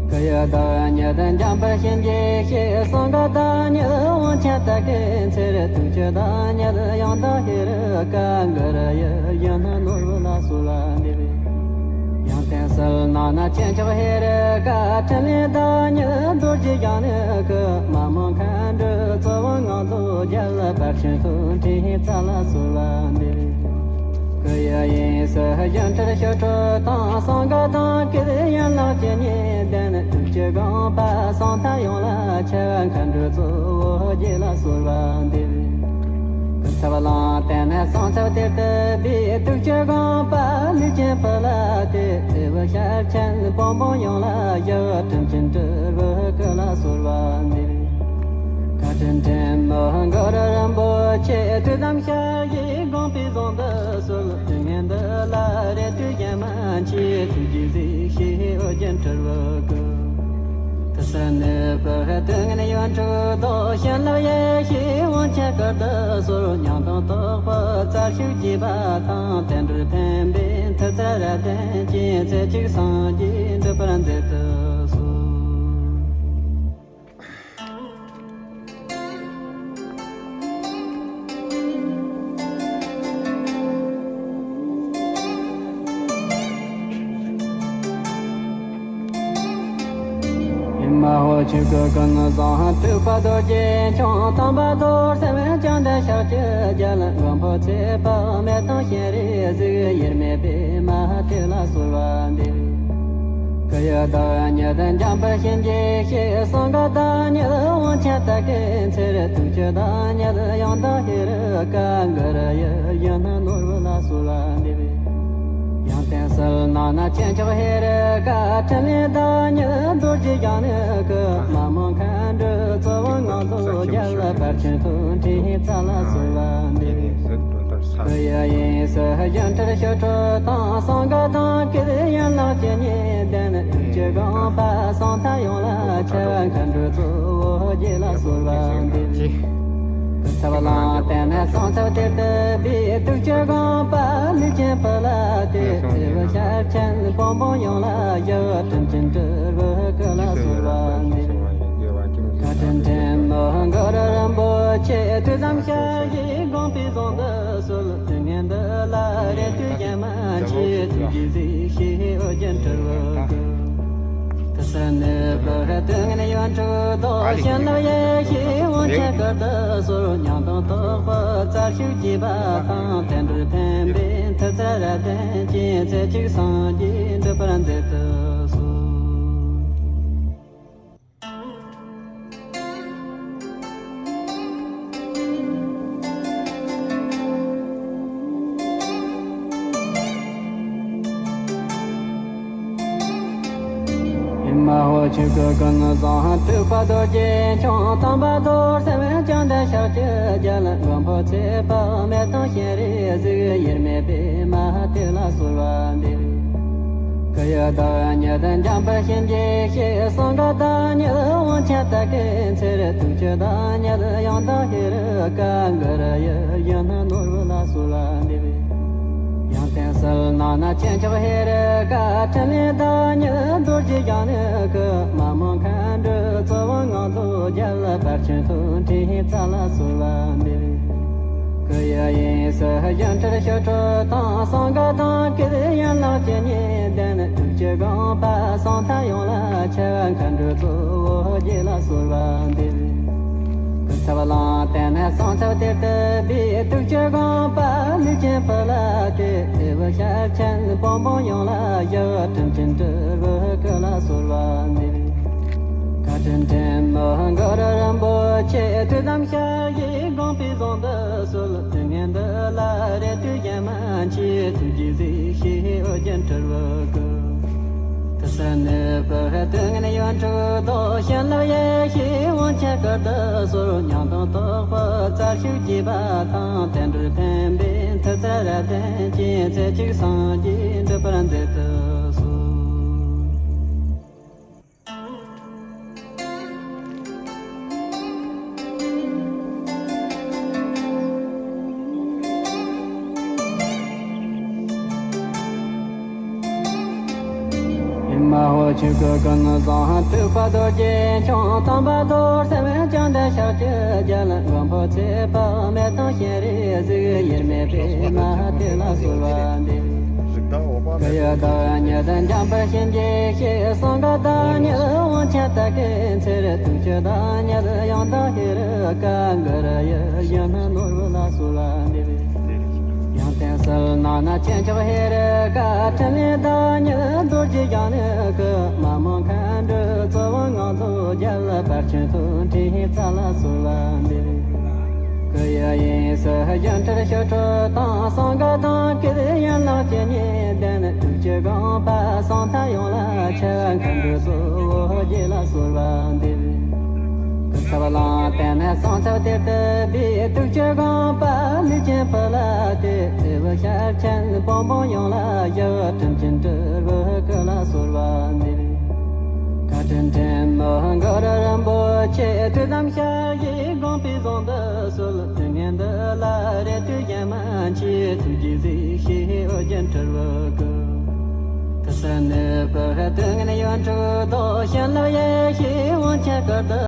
སྐུ་ཡི་བདག་ཉིད་འཇམ་དཔལ་བྱིན་གྱིས་རྐྱེན། གསང་སྔགས་བདག་ཉིད་དབང་ཆེན་དར་དཀར་ཚེ་རིང་། ཐུགས་ཀྱི་བདག་ཉིད་ཡང་དག་ཤེས་རིག་ག་གུ་རུ་ཡིད་བཞིན་ནོར་བུ་ལ་གསོལ་བ་འདེབས། ཡང་དེང་ཕྱིར་ནང་ན་ཆེ་མཆོག་ཧེ་རུ་ཀ། ཕྲིན་ལས་བདག་ཉིད་རྡོ་རྗེ་འཆང་ནས་སྐུ། མ་མོ་མཁའ་འགྲོའི་ཚོགས་དབང་ངང་དུ་རྒྱལ། ཕར་ཕྱིན་དོན་དྲུག་རྩ་ལ་གསོལ་བ་འདེབས། སྐུ་ཡི་དབྱིངས་སུ་སྒྱུ་འཕྲུལ་ཞི་ཁྲོ་དང་། གསང་སྔགས་གདངས་ཀྱི་ཡན་ལག་ཇི་སྙེད་ལྡན། ཐུགས་ཀྱི་དགོངས་པ་ཟང་ཐལ་ཡོངས་ལ་ཁྱབ། མཁའ་འགྲོའི་གཙོ་བོ་རྗེ་ལ་གསོལ་བ་འདེབས། སྐུ་ཚབ་གླང་དར་ནས་གསང་ཚབ་གཏེར་དུ་སྦས། ཐུགས་ཀྱི་དགོངས་པ་ལུས་ཅན་ཕུལ་ཏེ། ལྟེ་བའི་ཞལ་ཆེམས་བུམ་པ་ཡོངས་ལ་བཞག། དྲིན་ཅན་སྤྲུལ་པའི་སྐུ་ལ་གསོལ་བ་འདེབས། བཀའ་དྲིན་ཆེན་མོ་གུ་རུ་རིན་པོ་ཆེ། ཐུགས་དམ་ཞལ་བཞེས་དགོངས་པའི་ཟུང་དུ་གསོལ། དུས་ངན་འདི་ལ་རེ་ལྟོས་གཞན་མ་མཆིས། ཐུགས་རྗེས་གཟིགས་ཤིག་ཨོ་རྒྱན་སྤྲུལ་པའི་སྐུ། ཁུ་སིམ་ནུས་པའི་སྡུག་བསྔལ་ཡོངས་འཁྲུགས་དང་། བྱིན་རླབས་ཡེ་ཤེས་དབང་ཆེན་དཀར་དུ་གསོལ། ཉང་སྟོང་སྟོབས་པའི་རྩལ་ཤུགས་རྒྱས་པ་དང་། བསྟན་འགྲོའི་ཕན་པའི་མཐུ་རྩལ་རབ་བརྟན་ཅིང་། རྩེ་གཅིག་སངས་རྒྱས་འགྲུབ་པར་མཛད་དུ་གསོལ། མ་ཧོ་ཆོས་སྐུ་ཀུན་བཟང་སྤྲུལ་པ་རྡོ་རྗེ་འཆང་། དམ་པ་རྡོར་སེམས་བཅོམ་ལྡན་ཤཱཀྱ་རྒྱལ། མགོན་པོ་ཚེ་དཔག་མེད་དང་སྤྱན་རས་གཟིགས། དབྱེར་མེད་པདྨ་དེ་ལ་གསོལ་བ་འདེབས། སྐུ་ཡི་བདག་ཉིད་འཇམ་དཔལ་བྱིན་གྱིས་རྐྱེན། གསང་སྔགས་བདག་ཉིད་དབང་ཆེན་དར་དཀར་ཚེ་རིང་། ཐུགས་ཀྱི་བདག་ཉིད་ཡང་དག་ཤེས་རིག་ག་གུ་རུ་ཡིད་བཞིན་ནོར་བུ་ལ་གསོལ་བ་འདེབས། ཡང་དེང་ཕྱིར་ནང་ན་ཆེ་མཆོག་ཧེ་རུ་ཀ། ཕྲིན་ལས་བདག་ཉིད་རྡོ་རྗེ་འཆང་ནས་སྐུ། མ་མོ་མཁའ་འགྲོའི་ཚོགས་དབང་ངང་དུ་རྒྱལ། ཕར་ཕྱིན་དོན་དྲུག་རྩ་ལ་གསོལ་བ་འདེབས། སྐུ་ཡི་དབྱིངས་སུ་སྒྱུ་འཕྲུལ་ཞི་ཁྲོ་དང་། གསང་སྔགས་གདངས་ཀྱི་ཡན་ལག་ ཉིད་ལྡན་ཐུགས་རྗེ་དགོངས་པ་སངས་མཐའ་ཡོངས་ལ་ཁྱབ། མཁའ་འགྲོའི་གཙོ་བོ་རྗེ་ལ་གསོལ་བ་འདེབས། སྐུ་ཚེ་བ་ལང་བསྟན་ནས་སངས་རྒྱས་དེར་བསྟོད་པའི་ཐུགས་རྗེ་དགོངས་པ་ལུས་ཅན་ཕུལ་ཏེ། བརྩེ་བའི་ཞལ་ཆེམས་བུམ་པ་ཡོངས་ལ་བཞག་དྲིན་ཅན་སྤྲུལ་པའི་སྐུ་ལ་གསོལ་བ་འདེབས། བཀའ་དྲིན་ཆེན་མོ་གུ་རུ་རིན་པོ་ཆེ། ཐུགས་བསམ་ཞལ་བཞེས་དགོངས་པའི་དབང་དུ་གསོལ། དུས་ངན་འདི་ལ་རེ་ལྟོས་ཞན་མ་མཆིས། ཐུགས་རྗེས་གཟིགས་ཤིག་ཨོ་རྒྱན་སྤྲུལ་པའི་སྐུ། དུས་གསུམ་ནས་བོད་དུ་ངན་ཡོན་དྲུག་ལྡོག། བྱིན་རླབས་ཡེ་ཤེས་དབང་ཆེན་སྐུར་དུ་གསོལ། ཉང་སྟོང་རྟོགས་པའི་རྩལ་ཤུགས་རྒྱས་པ་དང་། བསྟན་འགྲོར་ཕན་པའི་མཐུ་རྩལ་རབ་བརྟན་ཅན། རྩེ་གཅིག་སངས་རྒྱས་འགྲུབ་པར་མཛད་དུ་གསོལ། ཨེ་མ་ཧོ། ཆོས་སྐུ་ཀུན་བཟང་སྤྲུལ་པ་རྡོ་རྗེ་འཆང་། དམ་པ་རྡོར་སེམས་བཅོམ་ལྡན་ཤཱཀྱའི་རྒྱལ། མགོན་པོ་ཚེ་དཔག་མེད་དང་སྤྱན་རས་གཟིགས། དབྱེར་མེད་པདྨ་དེ་ལ་གསོལ་བ་འདེབས། སྐུ་ཡི་བདག་ཉིད་འཇམ་དཔལ་བྱིན་གྱིས་རློབས། གསང་སྔགས་བདག་ཉིད་དབང་ཆེན་དར་གྱི་ཚལ། ཐུགས་ཀྱི་བདག་ཉིད་ཡང་དག་ཧེ་རུ་ཀ། གུ་རུ་ཡིད་བཞིན་ནོར་བུ་ལ་གསོལ་བ་འདེབས། ཡང་སྟེང་གསལ་སྣང་ན་ཆོས་མཆོག་ཧེ་རུ་ཀ། ཕྲིན་ལས་བདག་ཉིད་རྡོ་རྗེ་འཆང་ནི་སྐུ། མ་མོ་མཁའ་འགྲོའི་གཙོ་བོ་ངང་ཚུལ་རྒྱལ། ཕར་ཕྱིན་ཐོག་ཁྲའི་རྩ་ལ་གསོལ་བ་འདེབས། སྐུ་ཡི་དབྱིངས་སུ་སྒྱུ་འཕྲུལ་ཞི་ཁྲོ་དང་། གསང་སྔགས་དང་སྐུའི་ཡན་ལག་ཇི་སྙེད་ལྡན། ཐུགས་རྗེ་དགོངས་པ་སངས་མཐའ་ཡོངས་ལ་ཁྱབ། མཁའ་འགྲོའི་གཙོ་བོ་རྗེ་ལ་གསོལ་བ་འདེབས། སྐུ་ཚེ་བ་ལང་བསྟན་ནས་སངས་རྒྱས་དེར་བསྟོད་པའི། ཐུགས་རྗེ་དགོངས་པ་ལུས་ཅན་ཕུལ་ཏེ། བརྩེ་བའི་ཞལ་ཆེམས་བུམ་པ་ཡོངས་ལ་བཞག་དྲིན་ཅན་སྤྲུལ་པའི་སྐུ་ལ་གསོལ་བ་འདེབས། བཀའ་དྲིན་ཆེན་མོ་གུ་རུ་རིན་པོ་ཆེ། ཐུགས་དམ་ཞལ་བཞེས་དགོངས་པའི་དབང་དུ་གསོལ། དུས་ངན་འདི་ལ་རེ་ལྟོས་ཞན་མ་མཆིས། ཐུགས་རྗེས་གཟིགས་ཤིག་ཨོ་རྒྱན་སྤྲུལ་པའི་སྐུ། དུས་གསུམ་ནས་བོད་དུ་ངན་ཡོན་དྲུག་ལྡོག། བྱིན་རླབས་ཡེ་ཤེས་དབང་ཆེན་སྐུར་དུ་གསོལ། ཉང་སྟོང་རྟོགས་པའི་རྩལ་ཤུགས་རྒྱས་པ་དང་། བསྟན་འགྲོར་ཕན་པའི་མཐུ་རྩལ་རབ་བརྟན་ཅན། རྩེ་གཅིག་སངས་རྒྱས་འགྲུབ་པར་མཛད་དུ་གསོལ། ཨེ་མ་ཧོ། ཆོས་སྐུ་ཀུན་བཟང་སྤྲུལ་པ་རྡོ་རྗེ་འཆང་། དམ་པ་རྡོར་སེམས་བཅོམ་ལྡན་ཤཱཀྱའི་རྒྱལ། མགོན་པོ་ཚེ་དཔག་མེད་དང་སྤྱན་རས་གཟིགས། དབྱེར་མེད་པདྨ་དེ་ལ་གསོལ་བ་འདེབས། སྐུ་ཡི་བདག་ཉིད་འཇམ་དཔལ་བྱིན་གྱིས་རློབས། གསང་སྔགས་བདག་ཉིད་དབང་ཆེན་དར་གྱི་ཚལ། ཐུགས་ཀྱི་བདག་ཉིད་ཡང་དག་ཧེ་རུ་ཀ། གུ་རུ་ཡིད་བཞིན་ནོར་བུ་ལ་གསོལ་བ་འདེབས། ཡང་སྟེང་གསལ་སྣང་ན་ཆོས་མཆོག་ཧེ་རུ་ཀ། ཕྲིན་ལས་བདག་ཉིད་རྡོ་རྗེ་འཆང་ནི་སྐུ། མ་མོ་མཁའ་འགྲོའི་གཙོ་བོ་ངང་ཚུལ་རྒྱལ། ཕར་ཕྱིན་ཐོག་ཁྲའི་རྩ་ལ་གསོལ་བ་འདེབས། སྐུ་ཡི་དབྱིངས་སུ་སྒྱུ་འཕྲུལ་ཞི་ཁྲོ་དང་། གསང་སྔགས་དང་སྐུའི་ཡན་ལག་ཇི་སྙེད་ལྡན། ཐུགས་རྗེ་དགོངས་པ་སངས་མཐའ་ཡོངས་ལ་ཁྱབ། མཁའ་འགྲོའི་གཙོ་བོ་རྗེ་ལ་གསོལ་བ་འདེབས། སྐུ་ཚེ་བ་ལང་བསྟན་ནས་སངས་རྒྱས་དེར་བསྟོད་པའི། ཐུགས་རྗེ་དགོངས་པ་ལུས་ཅན་ཕུལ་ཏེ། བརྩེ་བའི་ཞལ་ཆེམས་བུམ་པ་ཡོངས་ལ་བཞག་དྲིན་ཅན་སྤྲུལ་པའི་སྐུ་ལ་གསོལ་བ་འདེབས། བཀའ་དྲིན་ཆེན་མོ་གུ་རུ་རིན་པོ་ཆེ། ཐུགས་དམ་ཞལ་བཞེས་དགོངས་པའི་དབང་དུ་གསོལ། དུས་ངན་འདི་ལ་རེ་ལྟོས་ཞན་མ་མཆིས། ཐུགས་རྗེས་གཟིགས་ཤིག་ཨོ་རྒྱན་སྤྲུལ་པའི་སྐུ། དུས་གསུམ་ནས་བོད་དུ་ངན་ཡོན་དྲུག་ལྡོག། བྱིན་རླབས་ཡེ་ཤེས་དབང་ཆེན་སྐུར་དུ་